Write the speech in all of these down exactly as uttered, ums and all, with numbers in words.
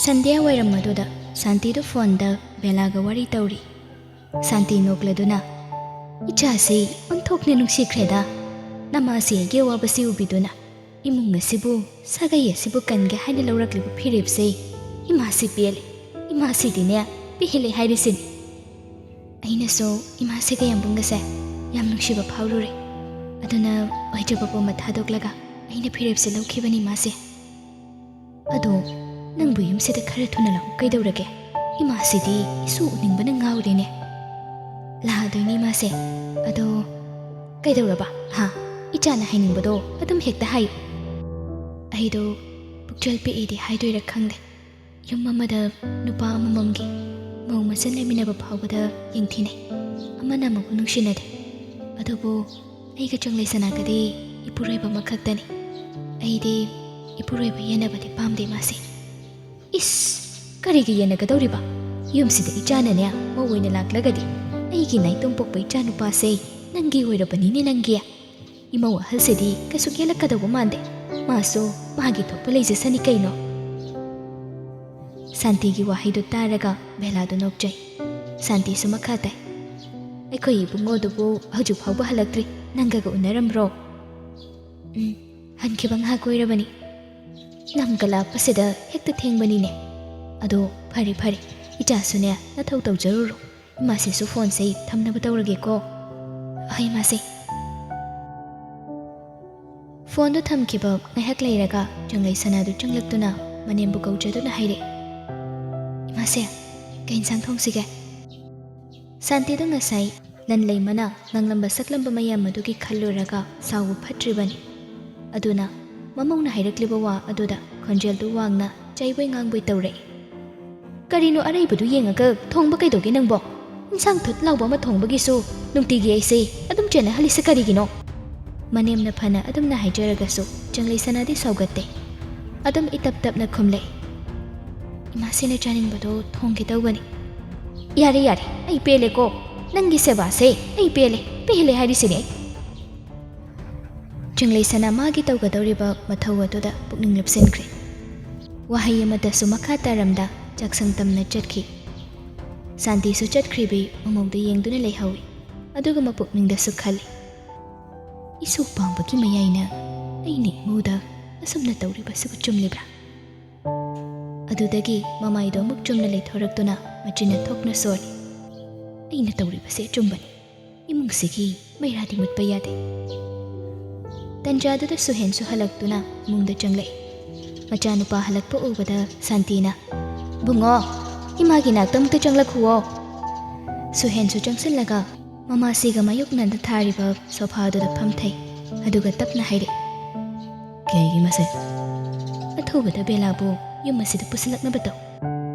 ꯁꯟꯙ꯭ꯌꯥ ꯋꯥꯏꯔꯝ ꯑꯗꯨꯗ ꯁꯥꯟꯇꯤꯗꯨ ꯐꯣꯟꯗ ꯕꯦꯂꯥꯒ ꯋꯥꯔꯤ ꯇꯧꯔꯤ꯫ ꯁꯥꯟꯇꯤ ꯅꯣꯛꯂꯗꯨꯅ, "ꯏꯆꯥꯁꯤ ꯑꯣꯟꯊꯣꯛꯅ ꯅꯨꯡꯁꯤꯈ꯭ꯔꯦꯗ꯫ ꯅꯃꯥꯁꯤ ꯑꯩꯒꯤ ꯑꯋꯥꯕꯁꯤ ꯎꯕꯤꯗꯨꯅ ꯏꯃꯨꯡ ꯑꯁꯤꯕꯨ, ꯁꯥꯒꯩ ꯑꯁꯤꯕꯨ ꯀꯟꯒꯦ ꯍꯥꯏꯅ ꯂꯧꯔꯛꯂꯤꯕ ꯐꯤꯔꯦꯞꯁꯦ ꯏꯃꯥꯁꯤ ꯄꯦꯜꯂꯦ, ꯏꯃꯥꯁꯤꯗꯤꯅꯦ ꯄꯦꯜꯂꯦ ꯍꯥꯏꯔꯤꯁꯤꯅꯤ꯫ ꯑꯩꯅꯁꯨ ꯏꯃꯥꯁꯤꯒ ꯌꯥꯝꯕꯨꯡꯒꯁꯦ ꯌꯥꯝ ꯅꯨꯡꯁꯤꯕ ꯐꯥꯎꯔꯨꯔꯦ꯫ ꯑꯗꯨꯅ ꯑꯣꯏꯗ꯭ꯔꯕ ꯄꯣꯝꯕ ꯊꯥꯗꯣꯛꯂꯒ ꯑꯩꯅ ꯐꯤꯔꯦꯞꯁꯦ ꯂꯧꯈꯤꯕꯅꯤ ꯏꯃꯥꯁꯦ꯫ ꯑꯗꯣ ꯅꯪꯕꯨ ꯌꯨꯝꯁꯤꯗ ꯈꯔ ꯊꯨꯅ ꯂꯥꯛꯎ ꯀꯩꯗꯧꯔꯒꯦ? ꯏꯃꯥꯁꯤꯗꯤ ꯏꯁꯨ ꯎꯅꯤꯡꯕꯅ ꯉꯥꯎꯔꯦꯅꯦ꯫" "ꯂꯥꯛꯑꯗꯣꯏꯅꯤ ꯏꯃꯥꯁꯦ꯫ ꯑꯗꯣ ꯀꯩꯗꯧꯔꯕ? ꯍꯥ? ꯏꯆꯥꯅ ꯍꯥꯏꯅꯤꯡꯕꯗꯣ ꯑꯗꯨꯝ ꯍꯦꯛꯇ ꯍꯥꯏꯌꯨ꯫" ꯑꯩꯗꯣ ꯄꯨꯛꯆꯦꯜ ꯄꯤꯛꯏꯗꯤ ꯍꯥꯏꯗꯣꯏꯔꯥ ꯈꯪꯗꯦ꯫ ꯌꯨꯝ ꯑꯃꯗ ꯅꯨꯄꯥ ꯑꯃꯃꯝꯒꯤ ꯃꯧ ꯃꯁꯦꯟ ꯂꯩꯃꯤꯟꯅꯕ ꯐꯥꯎꯕꯗ ꯌꯦꯡꯊꯤꯅꯩ꯫ ꯑꯃꯅ ꯑꯃꯕꯨ ꯅꯨꯡꯁꯤꯅꯗꯦ꯫ ꯑꯗꯨꯕꯨ ꯑꯩꯒ ꯆꯪꯂꯩ ꯁꯅꯥꯒꯗꯤ ꯏꯄꯨꯔꯣꯏꯕ ꯑꯃꯈꯛꯇꯅꯤ꯫ ꯑꯩꯗꯤ ꯏꯄꯨꯔꯣꯏꯕ ꯌꯦꯟꯅꯕꯗꯤ ꯄꯥꯝꯗꯦ ꯃꯥꯁꯦ꯫ "ꯏꯁ! ꯀꯔꯤꯒꯤ ꯌꯦꯟꯅꯒꯗꯧꯔꯤꯕ? ꯌꯨꯝꯁꯤꯗ ꯏꯆꯥꯅꯅꯦ ꯃꯧ ꯑꯣꯏꯅ ꯂꯥꯛꯂꯒꯗꯤ ꯑꯩꯒꯤ ꯅꯥꯏꯇꯣꯝ ꯄꯣꯛꯄ ꯏꯆꯥ ꯅꯨꯄꯥꯁꯦ ꯅꯪꯒꯤ ꯑꯣꯏꯔꯕꯅꯤꯅꯦ ꯅꯪꯒꯤ꯫ ꯏꯃꯧ ꯑꯍꯜꯁꯤꯗꯤ ꯀꯩꯁꯨ ꯀꯦꯜꯂꯛꯀꯗꯧꯕ ꯃꯥꯟꯗꯦ꯫ ꯃꯥꯁꯨ ꯃꯥꯒꯤ ꯊꯣꯛꯄ ꯂꯩꯖꯁꯅꯤ ꯀꯩꯅꯣ꯫" ꯁꯥꯟꯇꯤꯒꯤ ꯋꯥꯍꯩꯗꯨ ꯇꯥꯔꯒ ꯕꯦꯂꯥꯗꯨ ꯅꯣꯛꯆꯩ꯫ ꯁꯥꯟꯇꯤꯁꯨ ꯃꯈꯥ ꯇꯥꯏ, "ꯑꯩꯈꯣꯏ ꯏꯕꯨꯡꯉꯣꯗꯨꯕꯨ ꯍꯧꯖꯤꯛ ꯐꯥꯎꯕ ꯍꯜꯂꯛꯇ꯭ꯔꯤ꯫ ꯅꯪꯒꯒ ꯎꯅꯔꯝꯕ꯭ꯔꯣ?" "ꯎꯝ, ꯍꯟꯈꯤꯕ ꯉꯥꯏꯍꯥꯛ ꯑꯣꯏꯔꯕꯅꯤ꯫ ꯂꯝꯒ ꯂꯥꯞꯄꯁꯤꯗ ꯍꯦꯛꯇ ꯊꯦꯡꯕꯅꯤꯅꯦ꯫ ꯑꯗꯣ ꯐꯔꯦ ꯐꯔꯦ, ꯏꯆꯥꯁꯨꯅꯦ ꯅꯊꯧ ꯇꯧꯖꯔꯨꯔꯣ꯫ ꯏꯃꯥꯁꯤꯁꯨ ꯐꯣꯟꯁꯦ ꯊꯝꯅꯕ ꯇꯧꯔꯒꯦꯀꯣ꯫" "ꯍꯣꯏ ꯏꯃꯥꯁꯦ꯫" ꯐꯣꯟꯗꯨ ꯊꯝꯈꯤꯕ ꯉꯥꯏꯍꯥꯛ ꯂꯩꯔꯒ ꯆꯪꯂꯩ ꯁꯅꯥꯗꯨ ꯆꯪꯂꯛꯇꯨꯅ ꯃꯅꯦꯝꯕꯨ ꯀꯧꯖꯗꯨꯅ ꯍꯥꯏꯔꯛꯏ, "ꯏꯃꯥꯁꯦ, ꯀꯩ ꯏꯟꯁꯥꯡ ꯊꯣꯡꯁꯤꯒꯦ?" ꯁꯥꯟꯇꯤꯗꯨ ꯉꯁꯥꯏ ꯂꯟ ꯂꯩꯃꯅ ꯉꯥꯡꯂꯝꯕ ꯁꯛꯂꯝꯕ ꯃꯌꯥꯝ ꯑꯗꯨꯒꯤ ꯈꯜꯂꯨꯔꯒ ꯁꯥꯎꯕ ꯐꯠꯇ꯭ꯔꯤꯕꯅꯤ꯫ ꯑꯗꯨꯅ ꯃꯃꯧꯅ ꯍꯥꯏꯔꯛꯂꯤꯕ ꯋꯥ ꯑꯗꯨꯗ ꯈꯣꯟꯖꯦꯜꯗꯨ ꯋꯥꯡꯅ ꯆꯩꯕꯣꯏ ꯉꯥꯡꯕꯣꯏ ꯇꯧꯔꯛꯏ꯫ "ꯀꯔꯤꯅꯣ ꯑꯔꯩꯕꯗꯨ ꯌꯦꯡꯉꯒ ꯊꯣꯡꯕ ꯀꯩꯗꯧꯒꯦ ꯅꯪꯕꯣ? ꯏꯟꯁꯥꯡ ꯊꯨꯠ ꯂꯥꯎꯕ ꯑꯃ ꯊꯣꯡꯕꯒꯤꯁꯨ ꯅꯨꯡꯇꯤꯒꯤ ꯑꯩꯁꯦ ꯑꯗꯨꯝ ꯆꯦꯟꯅꯍꯜꯂꯤꯁꯦ ꯀꯔꯤꯒꯤꯅꯣ?" ꯃꯅꯦꯝꯅ ꯐꯅ ꯑꯗꯨꯝꯅ ꯍꯥꯏꯖꯔꯒꯁꯨ ꯆꯪꯂꯩ ꯁꯅꯥꯗꯤ ꯁꯥꯎꯒꯠꯇꯦ꯫ ꯑꯗꯨꯝ ꯏꯇꯞ ꯇꯞꯅ ꯈꯨꯝꯂꯛꯏ, "ꯏꯃꯥꯁꯤꯅ ꯆꯥꯅꯤꯡꯕꯗꯣ ꯊꯣꯡꯒꯦ ꯇꯧꯕꯅꯤ꯫" "ꯌꯥꯔꯦ ꯌꯥꯔꯦ, ꯑꯩ ꯄꯦꯜꯂꯦꯀꯣ꯫ ꯅꯪꯒꯤ ꯁꯦꯕꯥꯁꯦ ꯑꯩ ꯄꯦꯜꯂꯦ, ꯄꯦꯜꯂꯦ ꯍꯥꯏꯔꯤꯁꯤꯅꯦ ꯑꯩ꯫" ꯆꯪꯂꯩ ꯁꯅꯥ ꯃꯥꯒꯤ ꯇꯧꯒꯗꯧꯔꯤꯕ ꯃꯊꯧ ꯑꯗꯨꯗ ꯄꯨꯛꯅꯤꯡ ꯂꯨꯞꯁꯤꯟꯈ꯭ꯔꯦ꯫ ꯋꯥꯍꯩ ꯑꯃꯠꯇꯁꯨ ꯃꯈꯥ ꯇꯥꯔꯝꯗ ꯆꯥꯛꯁꯪ ꯇꯝꯅ ꯆꯠꯈꯤ꯫ ꯁꯥꯟꯇꯤꯁꯨ ꯆꯠꯈ꯭ꯔꯤꯕꯤ ꯃꯃꯧꯗ ꯌꯦꯡꯗꯨꯅ ꯂꯩꯍꯧꯏ꯫ ꯑꯗꯨꯒ ꯃꯄꯨꯛꯅꯤꯡꯗꯁꯨ ꯈꯜꯂꯤ, "ꯏꯁꯨ ꯄꯥꯝꯕꯒꯤ ꯃꯌꯥꯏꯅ ꯑꯩꯅ ꯏꯃꯧꯗ ꯑꯁꯨꯝꯅ ꯇꯧꯔꯤꯕꯁꯤꯕꯨ ꯆꯨꯝꯂꯤꯕ꯭ꯔꯥ?" ꯑꯗꯨꯗꯒꯤ ꯃꯃꯥꯏꯗꯣ ꯑꯃꯨꯛ ꯆꯨꯝꯅ ꯂꯩꯊꯣꯔꯛꯇꯨꯅ ꯃꯆꯤꯟꯅ ꯊꯣꯛꯅ ꯁꯣꯜꯂꯤ, "ꯑꯩꯅ ꯇꯧꯔꯤꯕꯁꯦ ꯑꯆꯨꯝꯕꯅꯤ꯫ ꯏꯃꯨꯡꯁꯤꯒꯤ ꯃꯩꯔꯥꯗꯤ ꯃꯨꯠꯄ ꯌꯥꯗꯦ꯫" ꯇꯟꯖꯥꯗꯨꯗ ꯁꯨꯍꯦꯟꯁꯨ ꯍꯜꯂꯛꯇꯨꯅ ꯏꯃꯨꯡꯗ ꯆꯪꯂꯛꯏ꯫ ꯃꯆꯥꯅꯨꯄꯥ ꯍꯜꯂꯛꯄ ꯎꯕꯗ ꯁꯥꯟꯇꯤꯅ, "ꯕꯨꯡꯉꯣ, ꯏꯃꯥꯒꯤ ꯅꯥꯛꯇ ꯑꯃꯨꯛꯇ ꯆꯪꯂꯛꯈꯨꯋꯣ꯫" ꯁꯨꯍꯦꯟꯁꯨ ꯆꯪꯁꯤꯜꯂꯒ ꯃꯃꯥꯁꯤꯒ ꯃꯥꯌꯣꯛꯅꯅ ꯊꯥꯔꯤꯕ ꯁꯣꯐꯥꯗꯨꯗ ꯐꯝꯊꯩ꯫ ꯑꯗꯨꯒ ꯇꯞꯅ ꯍꯥꯏꯔꯛꯏ, "ꯀꯩꯒꯤ ꯃꯁꯦ?" "ꯑꯊꯨꯕꯗ ꯕꯦꯂꯥꯕꯨ ꯌꯨꯝ ꯑꯁꯤꯗ ꯄꯨꯁꯤꯜꯂꯛꯅꯕ ꯇꯧ꯫"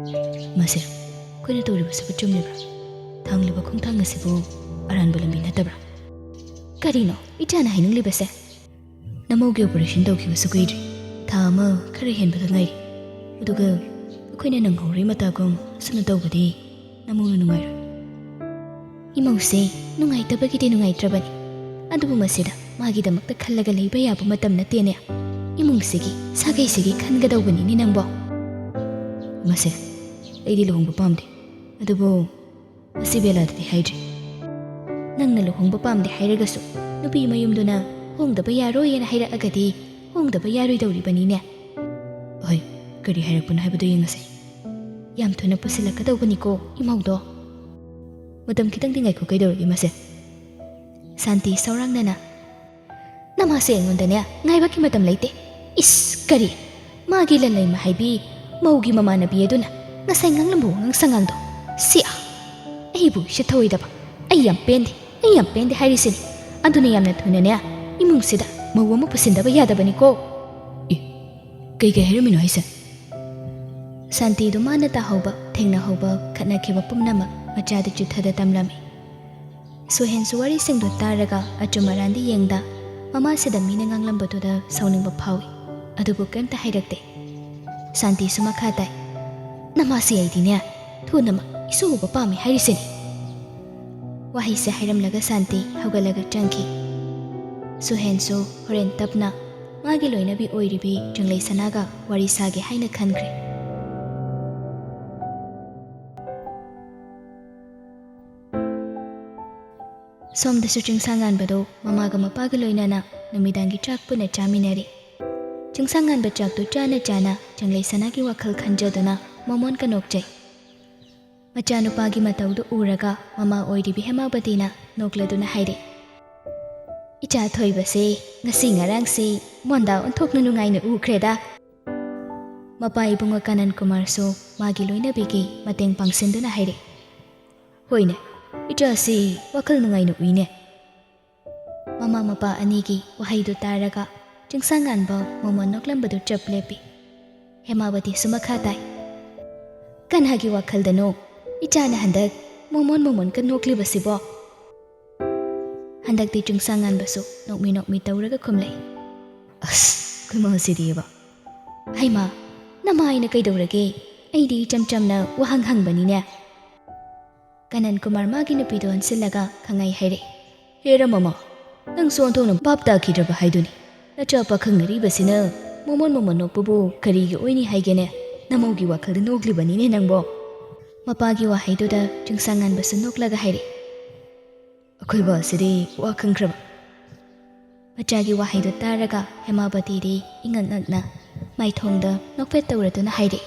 "ꯃꯁꯦ, ꯑꯩꯈꯣꯏꯅ ꯇꯧꯔꯤꯕꯁꯤꯕꯨ ꯆꯨꯝꯂꯤꯕ꯭ꯔꯥ? ꯊꯥꯡꯂꯤꯕ ꯈꯣꯡꯊꯥꯡ ꯑꯁꯤꯕꯨ ꯑꯔꯥꯟꯕ ꯂꯝꯕꯤ ꯅꯠꯇꯕ꯭ꯔꯥ?" "ꯀꯔꯤꯅꯣ ꯏꯆꯥꯅ ꯍꯥꯏꯅꯤꯡꯂꯤꯕꯁꯦ?" "ꯅꯃꯧꯒꯤ ꯑꯣꯄꯔꯦꯁꯟ ꯇꯧꯈꯤꯕꯁꯨ ꯀꯨꯏꯗ꯭ꯔꯤ, ꯊꯥ ꯑꯃ ꯈꯔ ꯍꯦꯟꯕꯗ ꯉꯥꯏꯔꯤ꯫ ꯑꯗꯨꯒ ꯑꯩꯈꯣꯏꯅ ꯅꯪꯍꯧꯔꯣꯏ ꯃꯇꯥꯒꯨꯝ ꯑꯁꯨꯝꯅ ꯇꯧꯕꯗꯤ ꯅꯃꯧꯅ ꯅꯨꯡꯉꯥꯏꯔꯣꯏ꯫" "ꯏꯃꯧꯁꯦ ꯅꯨꯡꯉꯥꯏꯇꯕꯒꯤꯗꯤ ꯅꯨꯡꯉꯥꯏꯇ꯭ꯔꯕꯅꯤ, ꯑꯗꯨꯕꯨ ꯃꯁꯤꯗ ꯃꯥꯒꯤꯗꯃꯛꯇ ꯈꯜꯂꯒ ꯂꯩꯕ ꯌꯥꯕ ꯃꯇꯝ ꯅꯠꯇꯦꯅꯦ꯫ ꯏꯃꯨꯡꯁꯤꯒꯤ, ꯁꯥꯒꯩꯁꯤꯒꯤ ꯈꯟꯒꯗꯧꯕꯅꯤꯅꯦ ꯅꯪꯕꯣ꯫" "ꯃꯁꯦ, ꯑꯩꯗꯤ ꯂꯨꯍꯣꯡꯕ ꯄꯥꯝꯗꯦ, ꯑꯗꯨꯕꯨ ꯃꯁꯤ ꯕꯦꯂꯥꯗꯗꯤ ꯍꯥꯏꯗ꯭ꯔꯤ꯫" "ꯅꯪꯅ ꯂꯨꯍꯣꯡꯕ ꯄꯥꯝꯗꯦ ꯍꯥꯏꯔꯒꯁꯨ ꯅꯨꯄꯤ ꯃꯌꯨꯝꯗꯨꯅ ꯍꯣꯡꯗꯕ ꯌꯥꯔꯣꯏꯅ ꯍꯥꯏꯔꯛꯑꯒꯗꯤ ꯍꯣꯡꯗꯕ ꯌꯥꯔꯣꯏꯗꯧꯔꯤꯕꯅꯤꯅꯦ꯫" "ꯍꯣꯏ, ꯀꯔꯤ ꯍꯥꯏꯔꯛꯄꯅꯣ ꯍꯥꯏꯕꯗꯨ ꯌꯦꯡꯉꯁꯦ꯫" "ꯌꯥꯝ ꯊꯨꯅ ꯄꯨꯁꯤꯜꯂꯛꯀꯗꯧꯕꯅꯤꯀꯣ ꯏꯃꯧꯗꯣ꯫" "ꯃꯇꯝ ꯈꯤꯇꯪꯗꯤ ꯉꯥꯏꯈꯣ, ꯀꯩꯗꯧꯔꯒꯦ ꯃꯁꯦ?" ꯁꯥꯟꯇꯤ ꯁꯧꯔꯥꯡꯅꯅ, "ꯅꯃꯥꯁꯦ ꯑꯩꯉꯣꯟꯗꯅꯦ ꯉꯥꯏꯕꯒꯤ ꯃꯇꯝ ꯂꯩꯇꯦ꯫ ꯏꯁ, ꯀꯔꯤ? ꯃꯥꯒꯤ ꯂꯜꯂꯩꯃ ꯍꯥꯏꯕꯤ ꯃꯧꯒꯤ ꯃꯃꯥꯟꯅꯕꯤ ꯑꯗꯨꯅ ꯉꯁꯥꯏ ꯉꯥꯡꯂꯝꯕ ꯋꯥꯉꯥꯡ ꯁꯉꯥꯡꯗꯣ꯫ ꯁꯤ ꯑꯥ, ꯑꯩꯕꯨ ꯏꯁꯠ ꯊꯧꯑꯣꯏꯗꯕ꯫ ꯑꯩ ꯌꯥꯝ ꯄꯦꯟꯗꯦ, ꯑꯩ ꯌꯥꯝ ꯄꯦꯟꯗꯦ ꯍꯥꯏꯔꯤꯁꯤꯅꯤ꯫ ꯑꯗꯨꯅ ꯌꯥꯝꯅ ꯊꯨꯅꯅꯦ ꯏꯃꯨꯡꯁꯤꯗ ꯃꯧ ꯑꯃ ꯄꯨꯁꯤꯟꯗꯕ ꯌꯥꯗꯕꯅꯤꯀꯣ꯫" "ꯑꯦ, ꯀꯩ ꯀꯩ ꯍꯥꯏꯔꯝꯃꯤꯅꯣ ꯍꯥꯏꯁꯦ?" ꯁꯥꯟꯇꯤꯗꯨ ꯃꯥꯅ ꯇꯥꯍꯧꯕ, ꯊꯦꯡꯅꯍꯧꯕ, ꯈꯠꯅꯈꯤꯕ ꯄꯨꯝꯅꯃꯛ ꯃꯆꯥꯗ ꯆꯤꯊꯗ ꯇꯝꯂꯝꯃꯤ꯫ ꯁꯨꯍꯦꯟꯁꯨ ꯋꯥꯔꯤꯁꯤꯡꯗꯨ ꯇꯥꯔꯒ ꯑꯆꯨꯝ ꯑꯔꯥꯟꯗꯤ ꯌꯦꯡꯗ, ꯃꯃꯥꯁꯤꯗ ꯃꯤꯅ ꯉꯥꯡꯂꯝꯕꯗꯨꯗ ꯁꯥꯎꯅꯤꯡꯕ ꯐꯥꯎꯏ꯫ ꯑꯗꯨꯕꯨ ꯀꯔꯤꯝꯇ ꯍꯥꯏꯔꯛꯇꯦ꯫ ꯁꯥꯟꯇꯤꯁꯨ ꯃꯈꯥ ꯇꯥꯏ, "ꯅꯃꯥꯁꯤ ꯑꯩꯗꯤꯅꯦ ꯊꯨꯅꯃꯛ ꯏꯁꯨ ꯎꯕ ꯄꯥꯝꯃꯤ ꯍꯥꯏꯔꯤꯁꯤꯅꯤ꯫" ꯋꯥꯍꯩꯁꯦ ꯍꯥꯏꯔꯝꯂꯒ ꯁꯥꯟꯇꯤ ꯍꯧꯒꯠꯂꯒ ꯆꯪꯈꯤ꯫ ꯁꯨꯍꯦꯟꯁꯨ ꯍꯣꯔꯦꯟ ꯇꯞꯅ ꯃꯥꯒꯤ ꯂꯣꯏꯅꯕꯤ ꯑꯣꯏꯔꯤꯕꯤ ꯆꯪꯂꯩ ꯁꯅꯥꯒ ꯋꯥꯔꯤ ꯁꯥꯒꯦ ꯍꯥꯏꯅ ꯈꯟꯈ꯭ꯔꯦ꯫ ꯁꯣꯝꯗꯁꯨ ꯆꯤꯡꯁꯥꯡꯉꯥꯟꯕꯗꯣ ꯃꯃꯥꯒ ꯃꯄꯥꯒ ꯂꯣꯏꯅꯅ ꯅꯨꯃꯤꯗꯥꯡꯒꯤ ꯆꯥꯛ ꯄꯨꯟꯅ ꯆꯥꯃꯤꯟꯅꯔꯤ꯫ ꯆꯤꯡꯁꯥꯡꯉꯥꯟꯕ ꯆꯥꯛꯇꯨ ꯆꯥꯅ ꯆꯥꯅ ꯆꯪꯂꯩ ꯁꯅꯥꯒꯤ ꯋꯥꯈꯜ ꯈꯟꯖꯗꯨꯅ ꯃꯣꯃꯣꯟꯒ ꯅꯣꯛꯆꯩ꯫ ꯃꯆꯥꯅꯨꯄꯥꯒꯤ ꯃꯇꯧꯗꯨ ꯎꯔꯒ ꯃꯃꯥ ꯑꯣꯏꯔꯤꯕꯤ ꯍꯦꯃꯥꯕꯇꯤꯅ ꯅꯣꯛꯂꯗꯨꯅ ꯍꯥꯏꯔꯦ, "ꯏꯆꯥ ꯊꯣꯏꯕꯁꯦ ꯉꯁꯤ ꯉꯔꯥꯡꯁꯤ ꯃꯣꯟꯗꯥ ꯑꯣꯟꯊꯣꯛꯅ ꯅꯨꯡꯉꯥꯏꯅ ꯎꯈ꯭ꯔꯦꯗ"꯫ ꯃꯄꯥ ꯏꯕꯨꯡꯉꯣ ꯀꯥꯅꯟ ꯀꯨꯃꯥꯔꯁꯨ ꯃꯥꯒꯤ ꯂꯣꯏꯅꯕꯤꯒꯤ ꯃꯇꯦꯡ ꯄꯥꯡꯁꯤꯟꯗꯨꯅ ꯍꯥꯏꯔꯦ, "ꯍꯣꯏꯅꯦ, ꯏꯆꯥꯁꯤ ꯋꯥꯈꯜ ꯅꯨꯡꯉꯥꯏꯅ ꯎꯏꯅꯦ"꯫ ꯃꯃꯥ ꯃꯄꯥ ꯑꯅꯤꯒꯤ ꯋꯥꯍꯩꯗꯨ ꯇꯥꯔꯒ ꯆꯤꯡꯁꯥꯡꯉꯥꯟꯕ ꯃꯣꯃꯣꯟ ꯅꯣꯛꯂꯝꯕꯗꯨ ꯆꯞ ꯂꯦꯞꯄꯤ꯫ ꯍꯦꯃꯥꯕꯇꯤꯁꯨ ꯃꯈꯥ ꯇꯥꯏ, "ꯀꯅꯥꯒꯤ ꯋꯥꯈꯜꯗꯅꯣ ꯏꯆꯥꯅ ꯍꯟꯗꯛ ꯃꯣꯃꯣꯟ ꯃꯣꯃꯣꯟꯒ ꯅꯣꯛꯂꯤꯕꯁꯤꯕꯣ?" ꯍꯟꯗꯛꯇꯤ ꯆꯤꯡꯁꯥꯡꯉꯥꯟꯕꯁꯨ ꯅꯣꯛꯃꯤ ꯅꯣꯛꯃꯤ ꯇꯧꯔꯒ ꯈꯨꯝꯂꯛꯏ, "ꯑꯁ, ꯈꯨꯃꯥꯁꯤꯗꯤꯕ꯫ ꯍꯩꯃꯥ, ꯅꯃꯥꯏꯅ ꯀꯩꯗꯧꯔꯒꯦ? ꯑꯩꯗꯤ ꯏꯆꯝ ꯆꯝꯅ ꯋꯥꯍꯪ ꯍꯪꯕꯅꯤꯅꯦ"꯫ ꯀꯥꯅꯟ ꯀꯨꯃꯥꯔ ꯃꯥꯒꯤ ꯅꯨꯄꯤꯗꯣ ꯑꯣꯟꯁꯤꯜꯂꯒ ꯈꯪꯉꯥꯏ ꯍꯥꯏꯔꯛꯏ, "ꯍꯦꯔꯥ ꯃꯃꯥ, ꯅꯪꯁꯨ ꯑꯣꯟꯊꯣꯛꯅ ꯚꯥꯞ ꯇꯥꯈꯤꯗ꯭ꯔꯕ ꯍꯥꯏꯗꯨꯅꯤ꯫ ꯅꯆꯥ ꯄꯥꯈꯪ ꯑꯔꯤꯕꯁꯤꯅ ꯃꯣꯃꯣꯟ ꯃꯣꯃꯣꯟ ꯅꯣꯛꯄꯕꯨ ꯀꯔꯤꯒꯤ ꯑꯣꯏꯅꯤ ꯍꯥꯏꯒꯦꯅꯦ? ꯅꯃꯧꯒꯤ ꯋꯥꯈꯜꯗ ꯅꯣꯛꯂꯤꯕꯅꯤꯅꯦ ꯅꯪꯕꯣ"꯫ ꯃꯄꯥꯒꯤ ꯋꯥꯍꯩꯗꯨꯗ ꯆꯤꯡꯁꯥꯡꯉꯥꯟꯕꯁꯨ ꯅꯣꯛꯂꯒ ꯍꯥꯏꯔꯛꯏ, "ꯑꯩꯈꯣꯏ ꯕꯥꯁꯤꯗꯤ ꯋꯥ ꯈꯪꯈ꯭ꯔꯕ"꯫ ꯃꯆꯥꯒꯤ ꯋꯥꯍꯩꯗꯨ ꯇꯥꯔꯒ ꯍꯦꯃꯥꯕꯇꯤꯗꯤ ꯏꯉꯛ ꯉꯛꯅ ꯃꯥꯏꯊꯣꯡꯗ ꯅꯣꯛꯐꯦꯠ ꯇꯧꯔꯗꯨꯅ ꯍꯥꯏꯔꯛꯏ,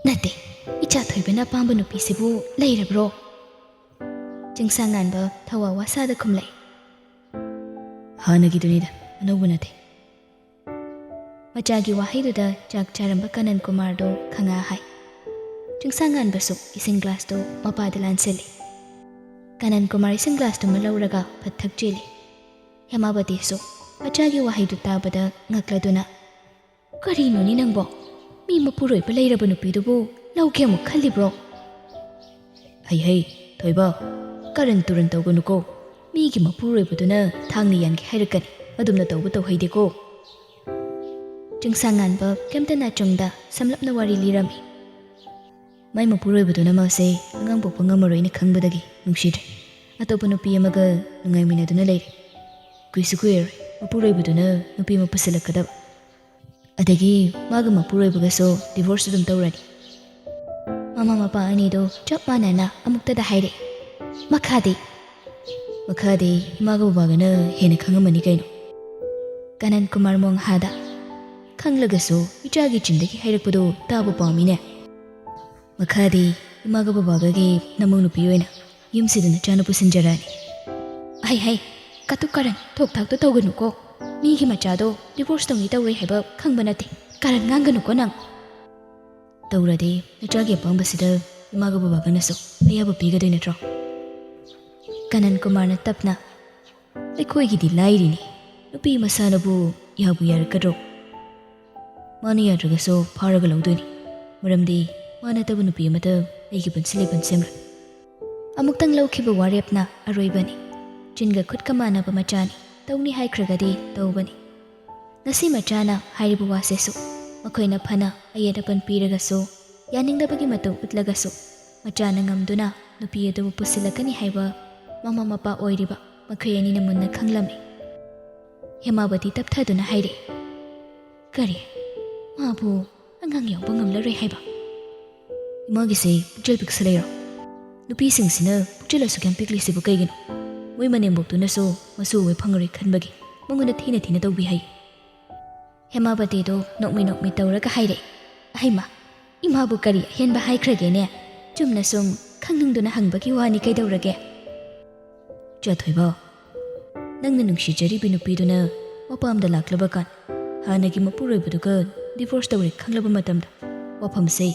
"ꯅꯠꯇꯦ, ꯏꯆꯥ ꯊꯣꯏꯕꯅ ꯑꯄꯥꯝꯕ ꯅꯨꯄꯤꯁꯤꯕꯨ ꯂꯩꯔꯕ꯭ꯔꯣ?" ꯆꯤꯡꯁꯥꯡꯉꯥꯟꯕ ꯊꯋꯥ ꯋꯥꯁꯥꯗ ꯈꯨꯝꯂꯛꯏ, "ꯍꯥꯟꯅꯒꯤꯗꯨꯅꯤꯗ, ꯑꯅꯧꯕ ꯅꯠꯇꯦ"꯫ ꯃꯆꯥꯒꯤ ꯋꯥꯍꯩꯗꯨꯗ ꯆꯥꯛ ꯆꯥꯔꯝꯕ ꯀꯥꯅꯟ ꯀꯨꯃꯥꯔꯗꯣ ꯈꯪꯉꯥ ꯍꯥꯏ꯫ ꯆꯤꯡꯁꯥꯡꯉꯥꯟꯕꯁꯨ ꯏꯁꯤꯡ ꯒ꯭ꯂꯥꯁꯇꯨ ꯃꯄꯥꯗ ꯂꯥꯟꯁꯤꯜꯂꯤ꯫ ꯀꯥꯅꯟ ꯀꯨꯃꯥꯔ ꯏꯁꯤꯡ ꯒ꯭ꯂꯥꯁꯇꯨꯃ ꯂꯧꯔꯒ ꯐꯠ ꯊꯛꯆꯤꯜꯂꯤ꯫ ꯍꯦꯃꯥꯕꯇꯤꯁꯨ ꯃꯆꯥꯒꯤ ꯋꯥꯍꯩꯗꯨ ꯇꯥꯕꯗ ꯉꯛꯂꯗꯨꯅ, "ꯀꯔꯤꯅꯣꯅꯦ ꯅꯪꯕꯣ? ꯃꯤ ꯃꯄꯨꯔꯣꯏꯕ ꯂꯩꯔꯕ ꯅꯨꯄꯤꯗꯨꯕꯨ ꯂꯧꯒꯦ ꯑꯃꯨꯛ ꯈꯜꯂꯤꯕ꯭ꯔꯣ?" "ꯍꯩ ꯍꯩ, ꯊꯣꯏꯕ, ꯀꯔꯟ ꯇꯨꯔꯟ ꯇꯧꯒꯅꯨꯀꯣ꯫ ꯃꯤꯒꯤ ꯃꯄꯨꯔꯣꯏꯕꯗꯨꯅ ꯊꯥꯡꯅ ꯌꯥꯟꯒꯦ ꯍꯥꯏꯔꯛꯀꯅꯤ꯫ ꯑꯗꯨꯝꯅ ꯇꯧꯕ ꯇꯧꯍꯩꯗꯦꯀꯣ"꯫ ꯆꯤꯡꯁꯥꯡꯉꯥꯟꯕ ꯀꯩꯝꯇ ꯅꯥꯆꯨꯡꯗ ꯁꯝꯂꯞꯅ ꯋꯥꯔꯤ ꯂꯤꯔꯝꯃꯤ꯫ "ꯃꯥꯏ ꯃꯄꯨꯔꯣꯏꯕꯗꯨꯅ ꯃꯥꯁꯦ ꯑꯉꯥꯡ ꯄꯣꯛꯄ ꯉꯝꯃꯔꯣꯏꯅ ꯈꯪꯕꯗꯒꯤ ꯅꯨꯡꯁꯤꯗ꯭ꯔꯦ꯫ ꯑꯇꯣꯞꯄ ꯅꯨꯄꯤ ꯑꯃꯒ ꯅꯨꯡꯉꯥꯏꯃꯤꯟꯅꯗꯨꯅ ꯂꯩꯔꯦ꯫ ꯀꯨꯏꯁꯨ ꯀꯨꯏꯔꯔꯣꯏ ꯃꯄꯨꯔꯣꯏꯕꯗꯨꯅ ꯅꯨꯄꯤ ꯑꯃ ꯄꯨꯁꯤꯜꯂꯛꯀꯗꯕ꯫ ꯑꯗꯒꯤ ꯃꯥꯒ ꯃꯄꯨꯔꯣꯏꯕꯒꯁꯨ divorce ꯑꯗꯨꯝ ꯇꯧꯔꯅꯤ꯫ ꯃꯃꯥ ꯃꯄꯥ ꯑꯅꯤꯗꯣ ꯆꯞ ꯃꯥꯟꯅꯅ ꯑꯃꯨꯛꯇꯗ ꯍꯥꯏꯔꯛꯑꯦ꯫ ꯃꯈꯥꯗꯤ? ꯃꯈꯥꯗꯤ ꯏꯃꯥꯒ ꯕꯕꯥꯒꯅ ꯍꯦꯟꯅ ꯈꯪꯉꯝꯃꯅꯤ ꯀꯩꯅꯣ꯫ ꯀꯅꯟ ꯀꯨꯃꯥꯔ ꯃꯣꯡꯍꯥꯗ꯫ ꯈꯪꯂꯒꯁꯨ ꯏꯆꯥꯒꯤ ꯆꯤꯟꯗꯒꯤ ꯍꯥꯏꯔꯛꯄꯗꯣ ꯇꯥꯕ ꯄꯥꯝꯃꯤꯅꯦ꯫ ꯃꯈꯥꯗꯤ ꯏꯃꯥꯒ ꯕꯕꯥꯒꯒꯤ ꯅꯃꯧ ꯅꯨꯄꯤ ꯑꯣꯏꯅ ꯌꯨꯝꯁꯤꯗ ꯅꯆꯥꯅ ꯄꯨꯁꯤꯟꯖꯔꯛꯑꯅꯤ꯫ ꯍꯩ ꯍꯩ, ꯀꯇꯨ ꯀꯔꯟ ꯊꯣꯛ ꯊꯥꯛꯇ ꯇꯧꯒꯅꯨꯀꯣ꯫ ꯃꯤꯒꯤ ꯃꯆꯥꯗꯣ divorce ꯇꯧꯅꯤ ꯇꯧꯔꯣꯏ ꯍꯥꯏꯕ ꯈꯪꯕ ꯅꯠꯇꯦ꯫ ꯀꯔꯟ ꯉꯥꯡꯒꯅꯨꯀꯣ ꯅꯪ꯫ ꯇꯧꯔꯗꯤ ꯅꯆꯥꯒꯤ ꯑꯄꯥꯝꯕꯁꯤꯗ ꯏꯃꯥꯒ ꯕꯕꯥꯒꯅꯁꯨ ꯑꯌꯥꯕ ꯄꯤꯒꯗꯣꯏ ꯅꯠꯇ꯭ꯔꯣ? ꯀꯅꯟ ꯀꯨꯃꯥꯔꯅ ꯇꯞꯅ, ꯑꯩꯈꯣꯏꯒꯤꯗꯤ ꯂꯥꯏꯔꯤꯅꯤ, ꯅꯨꯄꯤ ꯃꯁꯥꯅꯕꯨ ꯌꯥꯕꯨ ꯌꯥꯔꯛꯀꯗ꯭ꯔꯣ? ꯃꯥꯅ ꯌꯥꯗ꯭ꯔꯒꯁꯨ ꯐꯥꯔꯒ ꯂꯧꯗꯣꯏꯅꯤ, ꯃꯔꯝꯗꯤ ꯃꯥ ꯅꯠꯇꯕ ꯅꯨꯄꯤ ꯑꯃꯗ ꯑꯩꯒꯤ ꯄꯨꯟꯁꯤ ꯂꯩꯄꯨꯟ ꯁꯦꯝꯂꯣꯏ꯫ ꯑꯃꯨꯛꯇꯪ ꯂꯧꯈꯤꯕ ꯋꯥꯔꯦꯞꯅ ꯑꯔꯣꯏꯕꯅꯤ꯫ ꯆꯤꯟꯒ ꯈꯨꯠꯀ ꯃꯥꯟꯅꯕ ꯃꯆꯥꯅꯤ, ꯇꯧꯅꯤ ꯍꯥꯏꯈ꯭ꯔꯒꯗꯤ ꯇꯧꯕꯅꯤ꯫ ꯉꯁꯤ ꯃꯆꯥꯅ ꯍꯥꯏꯔꯤꯕ ꯋꯥꯁꯤꯁꯨ ꯃꯈꯣꯏꯅ ꯐꯅ ꯑꯌꯦꯠ ꯑꯄꯟ ꯄꯤꯔꯒꯁꯨ, ꯌꯥꯅꯤꯡꯗꯕꯒꯤ ꯃꯇꯧ ꯎꯠꯂꯒꯁꯨ, ꯃꯆꯥꯅ ꯉꯝꯗꯨꯅ ꯅꯨꯄꯤ ꯑꯗꯨꯕꯨ ꯄꯨꯁꯤꯜꯂꯛꯀꯅꯤ ꯍꯥꯏꯕ ꯃꯃꯥ ꯃꯄꯥ ꯑꯣꯏꯔꯤꯕ ꯃꯈꯣꯏ ꯑꯅꯤꯅ ꯃꯨꯟꯅ ꯈꯪꯂꯝꯃꯤ꯫ ꯍꯦꯃꯥꯕꯇꯤ ꯇꯞꯊꯗꯨꯅ ꯍꯥꯏꯔꯛꯏ, ꯀꯔꯤ? ꯃꯥꯕꯨ ꯑꯉꯥꯡ ꯌꯥꯎꯕ ꯉꯝꯂꯔꯣꯏ ꯍꯥꯏꯕ? ꯏꯃꯥꯒꯤꯁꯦ ꯄꯨꯛꯆꯦꯜ ꯄꯤꯛꯁ ꯂꯩꯔꯣ? ꯅꯨꯄꯤꯁꯤꯡꯁꯤꯅ ꯄꯨꯛꯆꯦꯜ ꯑꯁꯨꯛ ꯌꯥꯝ ꯄꯤꯛꯂꯤꯁꯤꯕꯨ ꯀꯩꯒꯤꯅꯣ? ꯃꯣꯏ ꯃꯅꯦꯝꯕꯣꯛꯇꯨꯅꯁꯨ ꯃꯁꯨ ꯎꯕ ꯐꯪꯉꯔꯣꯏ ꯈꯟꯕꯒꯤ ꯃꯉꯣꯟꯗ ꯊꯤꯅ ꯊꯤꯅ ꯇꯧꯕꯤ ꯍꯥꯏ꯫ ꯍꯦꯃꯥꯕꯇꯤꯗꯣ ꯅꯣꯛꯃꯤ ꯅꯣꯛꯃꯤ ꯇꯧꯔꯒ ꯍꯥꯏꯔꯛꯑꯦ, ꯑꯍꯩꯃ, ꯏꯃꯥꯕꯨ ꯀꯔꯤ ꯑꯍꯦꯟꯕ ꯍꯥꯏꯈ꯭ꯔꯒꯦꯅꯦ? ꯆꯨꯝꯅ ꯁꯨꯝ ꯈꯪꯅꯤꯡꯗꯨꯅ ꯍꯪꯕꯒꯤ ꯋꯥꯅꯤ, ꯀꯩꯗꯧꯔꯒꯦ? ꯆꯥꯊꯣꯏꯕ, ꯅꯪꯅ ꯅꯨꯡꯁꯤꯖꯔꯤꯕꯤ ꯅꯨꯄꯤꯗꯨꯅ ꯃꯄꯥꯝꯗ ꯂꯥꯛꯂꯕ ꯀꯥꯟ, ꯍꯥꯟꯅꯒꯤ ꯃꯄꯨꯔꯣꯏꯕꯗꯨꯒ divorce ꯇꯧꯔꯦ ꯈꯪꯂꯕ ꯃꯇꯝꯗ ꯋꯥꯐꯝꯁꯦ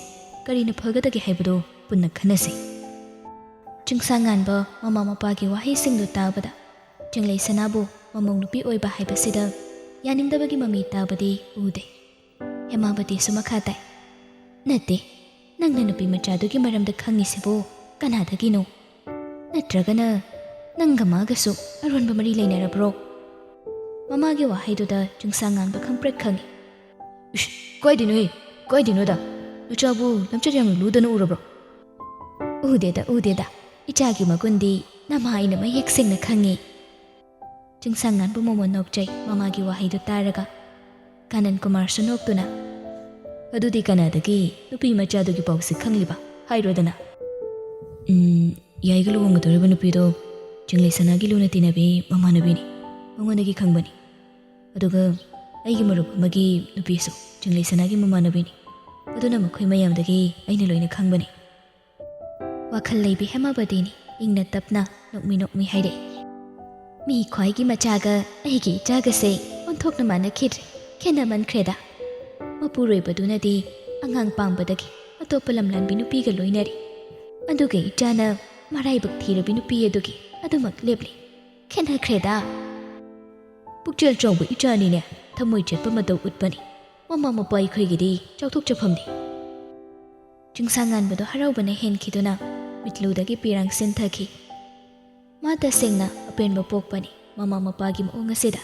ꯀꯔꯤꯅ ꯐꯒꯗꯒꯦ ꯍꯥꯏꯕꯗꯣ ꯄꯨꯟꯅ ꯈꯟꯅꯁꯤ꯫ ꯆꯤꯡꯁꯥꯡꯉꯥꯟꯕ ꯃꯃꯥ ꯃꯄꯥꯒꯤ ꯋꯥꯍꯩꯁꯤꯡꯗꯨ ꯇꯥꯕꯗ ꯆꯤꯡꯂꯩ ꯁꯅꯥꯕꯨ ꯃꯃꯧ ꯅꯨꯄꯤ ꯑꯣꯏꯕ ꯍꯥꯏꯕꯁꯤꯗ ꯌꯥꯅꯤꯡꯗꯕꯒꯤ ꯃꯃꯤ ꯇꯥꯕꯗꯤ ꯎꯗꯦ꯫ ꯍꯦꯃꯥꯕꯇꯤꯁꯨ ꯃꯈꯥ ꯇꯥꯏ, ꯅꯠꯇꯦ, ꯅꯪꯅ ꯅꯨꯄꯤ ꯃꯆꯥꯗꯨꯒꯤ ꯃꯔꯝꯗ ꯈꯪꯉꯤꯁꯤꯕꯨ ꯀꯅꯥꯗꯒꯤꯅꯣ? ꯅꯠꯇ꯭ꯔꯒꯅ ꯅꯪꯒ ꯃꯥꯒꯁꯨ ꯑꯔꯣꯟꯕ ꯃꯔꯤ ꯂꯩꯅꯔꯕ꯭ꯔꯣ? ꯃꯃꯥꯒꯤ ꯋꯥꯍꯩꯗꯨꯗ ꯆꯤꯡꯁꯥꯡꯉꯥꯟꯕ ꯈꯪꯄ꯭ꯔꯦꯛ ꯈꯪꯉꯤ꯫ ꯏꯁ, ꯀꯥꯏꯗꯩꯅꯣꯍꯦ? ꯀꯥꯏꯗꯩꯅꯣꯗ? ꯅꯆꯥꯕꯨ ꯂꯝꯆꯠ ꯌꯥꯝꯅ ꯂꯨꯗꯅ ꯎꯔꯕ꯭ꯔꯣ? ꯎꯗꯦꯗ, ꯎꯗꯦꯗ꯫ ꯏꯆꯥꯒꯤ ꯃꯒꯨꯟꯗꯤ ꯅꯃꯥ ꯑꯩꯅ ꯃꯌꯦꯛ ꯁꯦꯡꯅ ꯈꯪꯉꯤ꯫ ꯆꯤꯡꯁꯥꯡ ꯉꯥꯟꯕ ꯃꯣꯃꯣꯟ ꯅꯣꯛꯆꯩ ꯃꯃꯥꯒꯤ ꯋꯥꯍꯩꯗꯨ ꯇꯥꯔꯒ꯫ ꯀꯥꯅꯟ ꯀꯨꯃꯥꯔꯁꯨ ꯅꯣꯛꯇꯨꯅ, "ꯑꯗꯨꯗꯤ ꯀꯅꯥꯗꯒꯤ ꯅꯨꯄꯤ ꯃꯆꯥꯗꯨꯒꯤ ꯄꯥꯎꯁꯤ ꯈꯪꯂꯤꯕ? ꯍꯥꯏꯔꯣꯗꯅ?" "ꯎꯝ, ꯌꯥꯏꯒ ꯂꯨꯍꯣꯡꯒꯗꯧꯔꯤꯕ ꯅꯨꯄꯤꯗꯣ ꯆꯤꯡꯂꯩ ꯁꯅꯥꯒꯤ ꯂꯨꯅ ꯇꯤꯟꯅꯕꯤ ꯃꯃꯥꯟꯅꯕꯤꯅꯤ꯫ ꯃꯉꯣꯟꯗꯒꯤ ꯈꯪꯕꯅꯤ꯫ ꯑꯗꯨꯒ ꯑꯩꯒꯤ ꯃꯔꯨꯞ ꯑꯃꯒꯤ ꯅꯨꯄꯤꯁꯨ ꯆꯤꯡꯂꯩ ꯁꯅꯥꯒꯤ ꯃꯃꯥꯟꯅꯕꯤꯅꯤ꯫ ꯑꯗꯨꯅ ꯃꯈꯣꯏ ꯃꯌꯥꯝꯗꯒꯤ ꯑꯩꯅ ꯂꯣꯏꯅ ꯈꯪꯕꯅꯤ꯫" ꯋꯥꯈꯜ ꯂꯩꯕꯤ ꯍꯦꯃꯥꯕꯇꯤꯅꯤ ꯏꯪꯅ ꯇꯞꯅ ꯅꯣꯛꯃꯤ ꯅꯣꯛꯃꯤ ꯍꯥꯏꯔꯛꯏ, "ꯃꯤ ꯈ꯭ꯋꯥꯏꯒꯤ ꯃꯆꯥꯒ ꯑꯩꯒꯤ ꯏꯆꯥꯒꯁꯦ ꯑꯣꯟꯊꯣꯛꯅ ꯃꯥꯟꯅꯈꯤꯗ꯭ꯔꯦ꯫ ꯈꯦꯠꯅꯃꯟꯈ꯭ꯔꯦꯗ꯫ ꯃꯄꯨꯔꯣꯏꯕꯗꯨꯅꯗꯤ ꯑꯉꯥꯡ ꯄꯥꯝꯕꯗꯒꯤ ꯑꯇꯣꯞꯄ ꯂꯝꯂꯥꯟꯕꯤ ꯅꯨꯄꯤꯒ ꯂꯣꯏꯅꯔꯤ꯫ ꯑꯗꯨꯒ ꯏꯆꯥꯅ ꯃꯔꯥꯏꯕꯛ ꯊꯤꯔꯕꯤ ꯅꯨꯄꯤ ꯑꯗꯨꯒꯤ ꯑꯗꯨꯃꯛ ꯂꯦꯞꯂꯤ꯫ ꯈꯦꯠꯅꯈ꯭ꯔꯦꯗ꯫ ꯄꯨꯛꯆꯦꯜ ꯆꯥꯎꯕ ꯏꯆꯥꯅꯤꯅꯦ꯫ ꯊꯃꯣꯏ ꯆꯦꯠꯄ ꯃꯇꯧ ꯎꯠꯄꯅꯤ꯫ ꯃꯃꯥ ꯃꯄꯥ ꯑꯩꯈꯣꯏꯒꯤꯗꯤ ꯆꯥꯎꯊꯣꯛꯆꯐꯝꯅꯤ꯫" ꯆꯤꯡꯁꯥꯡ ꯉꯥꯟꯕꯗꯣ ꯍꯔꯥꯎꯕꯅ ꯍꯦꯟꯈꯤꯗꯨꯅ ꯃꯤꯠꯂꯨꯗꯒꯤ ꯄꯤꯔꯥꯡ ꯆꯦꯟꯊꯈꯤ꯫ ꯃꯥ ꯇꯁꯦꯡꯅ ꯑꯄꯦꯟꯕ ꯄꯣꯛꯄꯅꯤ ꯃꯃꯥ ꯃꯄꯥꯒꯤ ꯃꯑꯣꯡ ꯑꯁꯤꯗ꯫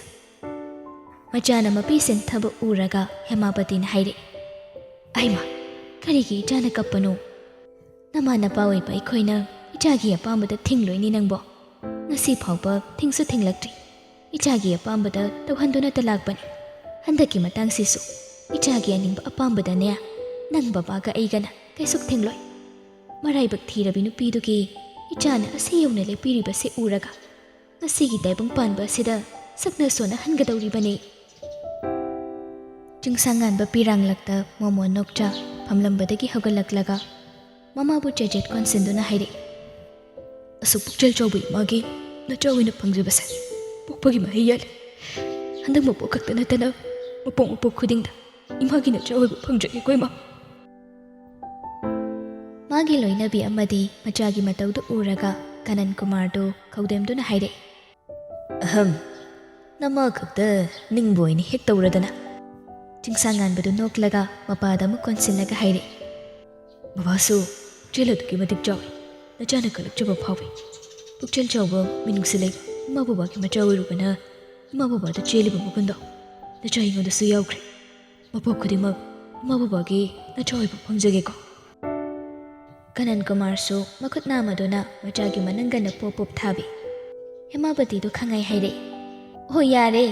ꯃꯆꯥꯅ ꯃꯄꯤ ꯁꯦꯟꯊꯕ ꯎꯔꯒ ꯍꯦꯃꯥꯄꯇꯤꯅ ꯍꯥꯏꯔꯛꯏ, "ꯑꯩꯃ, ꯀꯔꯤꯒꯤ ꯏꯆꯥꯅ ꯀꯞꯄꯅꯣ? ꯅꯃꯥ ꯅꯄꯥ ꯑꯣꯏꯕ ꯑꯩꯈꯣꯏꯅ ꯏꯆꯥꯒꯤ ꯑꯄꯥꯝꯕꯗ ꯊꯤꯡꯂꯣꯏꯅꯤ ꯅꯪꯕꯣ꯫ ꯉꯁꯤ ꯐꯥꯎꯕ ꯊꯤꯡꯁꯨ ꯊꯤꯡꯂꯛꯇ꯭ꯔꯤ꯫ ꯏꯆꯥꯒꯤ ꯑꯄꯥꯝꯕꯗ ꯇꯧꯍꯟꯗꯨꯅꯇ ꯂꯥꯛꯄꯅꯤ꯫ ꯍꯟꯗꯛꯀꯤ ꯃꯇꯥꯡꯁꯤꯁꯨ ꯏꯆꯥꯒꯤ ꯑꯅꯤꯡꯕ ꯑꯄꯥꯝꯕꯗꯅꯦ ꯅꯪ ꯕꯕꯥꯒ ꯑꯩꯒꯅ ꯀꯩꯁꯨ ꯊꯤꯡꯂꯣꯏ꯫ ꯃꯔꯥꯏꯕꯛ ꯊꯤꯔꯕꯤ ꯅꯨꯄꯤꯗꯨꯒꯤ ꯏꯆꯥꯅ ꯑꯁꯤ ꯌꯧꯅ ꯂꯦꯞꯄꯤꯔꯤꯕꯁꯤ ꯎꯔꯒ ꯉꯁꯤꯒꯤ ꯇꯥꯏꯕꯪ ꯄꯥꯟꯕ ꯑꯁꯤꯗ ꯁꯛꯅ ꯁꯣꯟꯅꯍꯟꯒꯗꯧꯔꯤꯕꯅꯤ꯫" ꯆꯤꯡꯁꯥꯡ ꯉꯥꯟꯕ ꯄꯤꯔꯥꯡꯂꯛꯇ ꯃꯣꯃꯣꯟ ꯅꯣꯛꯆ ꯐꯝꯂꯝꯕꯗꯒꯤ ꯍꯧꯒꯠꯂꯛꯂꯒ ꯃꯃꯥꯕꯨ ꯆꯦꯖꯦꯠ ꯀꯣꯟꯁꯤꯟꯗꯨꯅ ꯍꯥꯏꯔꯛꯏ, "ꯑꯁꯨꯛ ꯄꯨꯛꯆꯦꯜ ꯆꯥꯎꯕ ꯏꯃꯥꯒꯤ ꯅꯆꯥ ꯑꯣꯏꯅ ꯐꯪꯖꯕꯁꯦ ꯄꯣꯛꯄꯒꯤ ꯃꯍꯩ ꯌꯥꯜꯂꯦ꯫ ꯍꯟꯗꯛ ꯃꯄꯣꯛ ꯈꯛꯇ ꯅꯠꯇꯅ ꯃꯄꯣꯛ ꯃꯄꯣꯛ ꯈꯨꯗꯤꯡꯗ ꯏꯃꯥꯒꯤ ꯅꯆꯥ ꯑꯣꯏꯕ ꯐꯪꯖꯒꯦꯀꯣ ꯏꯃꯥ꯫" ꯃꯥꯒꯤ ꯂꯣꯏꯅꯕꯤ ꯑꯃꯗꯤ ꯃꯆꯥꯒꯤ ꯃꯇꯧꯗꯨ ꯎꯔꯒ ꯀꯥꯅꯟ ꯀꯨꯃꯥꯔꯗꯨ ꯈꯧꯗꯦꯝꯗꯨꯅ ꯍꯥꯏꯔꯛꯏ, "ꯑꯍꯝ, ꯅꯃꯥ ꯈꯛꯇ ꯅꯤꯡꯕ ꯑꯣꯏꯅ ꯍꯦꯛ ꯇꯧꯔꯗꯅ꯫" ꯆꯤꯡꯁꯥꯡ ꯉꯥꯟꯕꯗꯨ ꯅꯣꯛꯂꯒ ꯃꯄꯥꯗ ꯑꯃꯨꯛ ꯀꯣꯟꯁꯤꯜꯂꯒ ꯍꯥꯏꯔꯛꯏ, "ꯕꯕꯥꯁꯨ ꯄꯨꯛꯆꯦꯜ ꯑꯗꯨꯛꯀꯤ ꯃꯇꯤꯛ ꯆꯥꯎꯏ꯫ ꯅꯆꯥꯅ ꯀꯜꯂꯛꯆꯕ ꯐꯥꯎꯏ꯫ ꯄꯨꯛꯆꯦꯜ ꯆꯥꯎꯕ ꯃꯤꯅꯨꯡꯁꯤ ꯂꯩꯕ ꯏꯃꯥ ꯕꯕꯥꯒꯤ ꯃꯆꯥ ꯑꯣꯏꯔꯨꯕꯅ ꯏꯃꯥ ꯕꯕꯥꯗ ꯆꯦꯜꯂꯤꯕ ꯃꯒꯨꯟꯗꯣ ꯅꯆꯥ ꯑꯩꯉꯣꯟꯗꯁꯨ ꯌꯥꯎꯈ꯭ꯔꯦ꯫ ꯃꯄꯣꯛ ꯈꯨꯗꯤꯡꯃꯛ ꯏꯃꯥ ꯕꯕꯥꯒꯤ ꯅꯆꯥ ꯑꯣꯏꯕ ꯐꯪꯖꯒꯦꯀꯣ꯫" ꯀꯥꯅꯟ ꯀꯨꯃꯥꯔꯁꯨ ꯃꯈꯨꯠ ꯅꯥꯝꯃꯗꯨꯅ ꯃꯆꯥꯒꯤ ꯃꯅꯪꯒꯟꯅ ꯄꯣꯞ ꯄꯣꯞ ꯊꯥꯕꯤ꯫ ꯍꯦꯃꯥꯕꯇꯤꯗꯨ ꯈꯪꯉꯩ ꯍꯥꯏꯔꯛꯏ, "ꯍꯣꯏ, ꯌꯥꯔꯦ꯫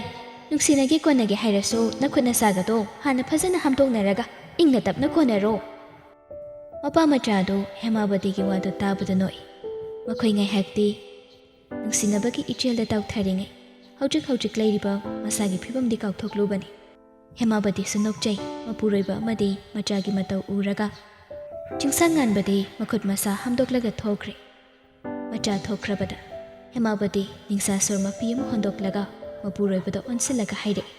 ꯅꯨꯡꯁꯤꯅꯒꯦ ꯀꯣꯟꯅꯒꯦ ꯍꯥꯏꯔꯁꯨ ꯅꯈꯨꯠ ꯅꯁꯥꯒꯗꯣ ꯍꯥꯟꯅ ꯐꯖꯅ ꯍꯥꯝꯗꯣꯛꯅꯔꯒ ꯏꯪꯅ ꯇꯞꯅ ꯀꯣꯟꯅꯔꯣ"꯫ ꯃꯄꯥ ꯃꯆꯥꯗꯨ ꯍꯦꯃꯥꯕꯇꯤꯒꯤ ꯋꯥꯗꯨ ꯇꯥꯕꯗ ꯅꯣꯛꯏ꯫ ꯃꯈꯣꯏ ꯉꯥꯏꯍꯥꯛꯇꯤ ꯅꯨꯡꯁꯤꯅꯕꯒꯤ ꯏꯆꯦꯜꯗ ꯇꯥꯎꯊꯔꯤꯉꯩ, ꯍꯧꯖꯤꯛ ꯍꯧꯖꯤꯛ ꯂꯩꯔꯤꯕ ꯃꯁꯥꯒꯤ ꯐꯤꯕꯝꯗꯤ ꯀꯥꯎꯊꯣꯛꯂꯨꯕꯅꯤ꯫ ꯍꯦꯃꯥꯕꯇꯤꯁꯨ ꯅꯣꯛꯆꯩ, ꯃꯄꯨꯔꯣꯏꯕ ꯑꯃꯗꯤ ꯃꯆꯥꯒꯤ ꯃꯇꯧ ꯎꯔꯒ꯫ ꯆꯤꯡꯁꯥꯡ ꯉꯥꯟꯕꯗꯤ ꯃꯈꯨꯠ ꯃꯁꯥ ꯍꯥꯝꯗꯣꯛꯂꯒ ꯊꯣꯛꯈ꯭ꯔꯦ꯫ ꯃꯆꯥ ꯊꯣꯛꯈ꯭ꯔꯕꯗ ꯍꯦꯃꯥꯕꯇꯤ ꯅꯤꯡꯁꯥ ꯁꯣꯔ ꯃꯄꯤ ꯑꯃ ꯍꯣꯟꯗꯣꯛꯂꯒ ꯃꯄꯨꯔꯣꯏꯕꯗ ꯑꯣꯟꯁꯤꯜꯂꯒ ꯍꯥꯏꯔꯛꯏ,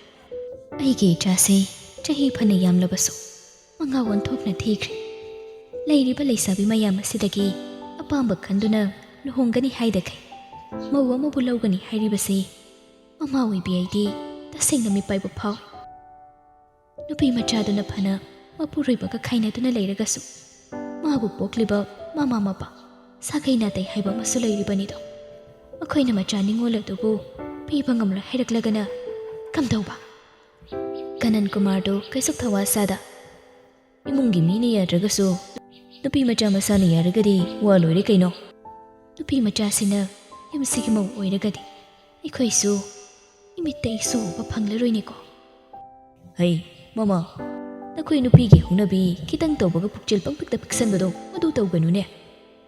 "ꯑꯩꯒꯤ ꯏꯆꯥꯁꯤ ꯆꯍꯤ ꯐꯅ ꯌꯥꯝꯂꯕꯁꯨ ꯃꯉꯥ ꯑꯣꯟꯊꯣꯛꯅ ꯊꯤꯈ꯭ꯔꯦ꯫ ꯂꯩꯔꯤꯕ ꯂꯩꯁꯥꯕꯤ ꯃꯌꯥꯝ ꯑꯁꯤꯗꯒꯤ ꯑꯄꯥꯝꯕ ꯈꯟꯗꯨꯅ ꯂꯨꯍꯣꯡꯒꯅꯤ ꯍꯥꯏꯗꯈꯩ ꯃꯧ ꯑꯃꯕꯨ ꯂꯧꯒꯅꯤ ꯍꯥꯏꯔꯤꯕꯁꯤ ꯃꯃꯥ ꯑꯣꯏꯕꯤ ꯑꯩꯗꯤ ꯇꯁꯦꯡꯅ ꯃꯤꯄꯥꯏꯕ ꯐꯥꯎꯏ꯫ ꯅꯨꯄꯤ ꯃꯆꯥꯗꯨꯅ ꯐꯅ ꯃꯄꯨꯔꯣꯏꯕꯒ ꯈꯥꯏꯅꯗꯨꯅ ꯂꯩꯔꯒꯁꯨ, ꯃꯥꯕꯨ ꯄꯣꯛꯂꯤꯕ ꯃꯃꯥ ꯃꯄꯥ, ꯁꯥꯒꯩ ꯅꯥꯇꯩ ꯍꯥꯏꯕ ꯑꯃꯁꯨ ꯂꯩꯔꯤꯕꯅꯤꯗꯣ꯫ ꯃꯈꯣꯏꯅ ꯃꯆꯥ ꯅꯤꯉꯣꯜ ꯑꯗꯨꯕꯨ ꯄꯤꯕ ꯉꯝꯂꯣꯏ ꯍꯥꯏꯔꯛꯂꯒꯅ ꯀꯝꯗꯧꯕ?" ꯀꯅꯟ ꯀꯨꯃꯥꯔꯗꯨ ꯀꯩꯁꯨ ꯊꯋꯥ ꯁꯥꯗ, "ꯏꯃꯨꯡꯒꯤ ꯃꯤꯅ ꯌꯥꯗ꯭ꯔꯒꯁꯨ ꯅꯨꯄꯤ ꯃꯆꯥ ꯃꯁꯥꯅ ꯌꯥꯔꯒꯗꯤ ꯋꯥ ꯂꯣꯏꯔꯦ ꯀꯩꯅꯣ꯫ ꯅꯨꯄꯤ ꯃꯆꯥꯁꯤꯅ ꯌꯨꯝꯁꯤꯒꯤ ꯃꯧ ꯑꯣꯏꯔꯒꯗꯤ ꯑꯩꯈꯣꯏꯁꯨ ꯏꯃꯤꯠꯇ ꯏꯁꯨ ꯎꯕ ꯐꯪꯂꯔꯣꯏꯅꯦꯀꯣ"꯫ "ꯍꯩ, ꯃꯃꯥ, ꯅꯈꯣꯏ ꯅꯨꯄꯤꯒꯤ ꯍꯧꯅꯕꯤ ꯈꯤꯇꯪ ꯇꯧꯕꯒ ꯄꯨꯛꯆꯦꯜ ꯄꯪꯄꯤꯛꯇ ꯄꯤꯛꯁꯟꯕꯗꯣ ꯃꯗꯨ ꯇꯧꯒꯅꯨꯅꯦ꯫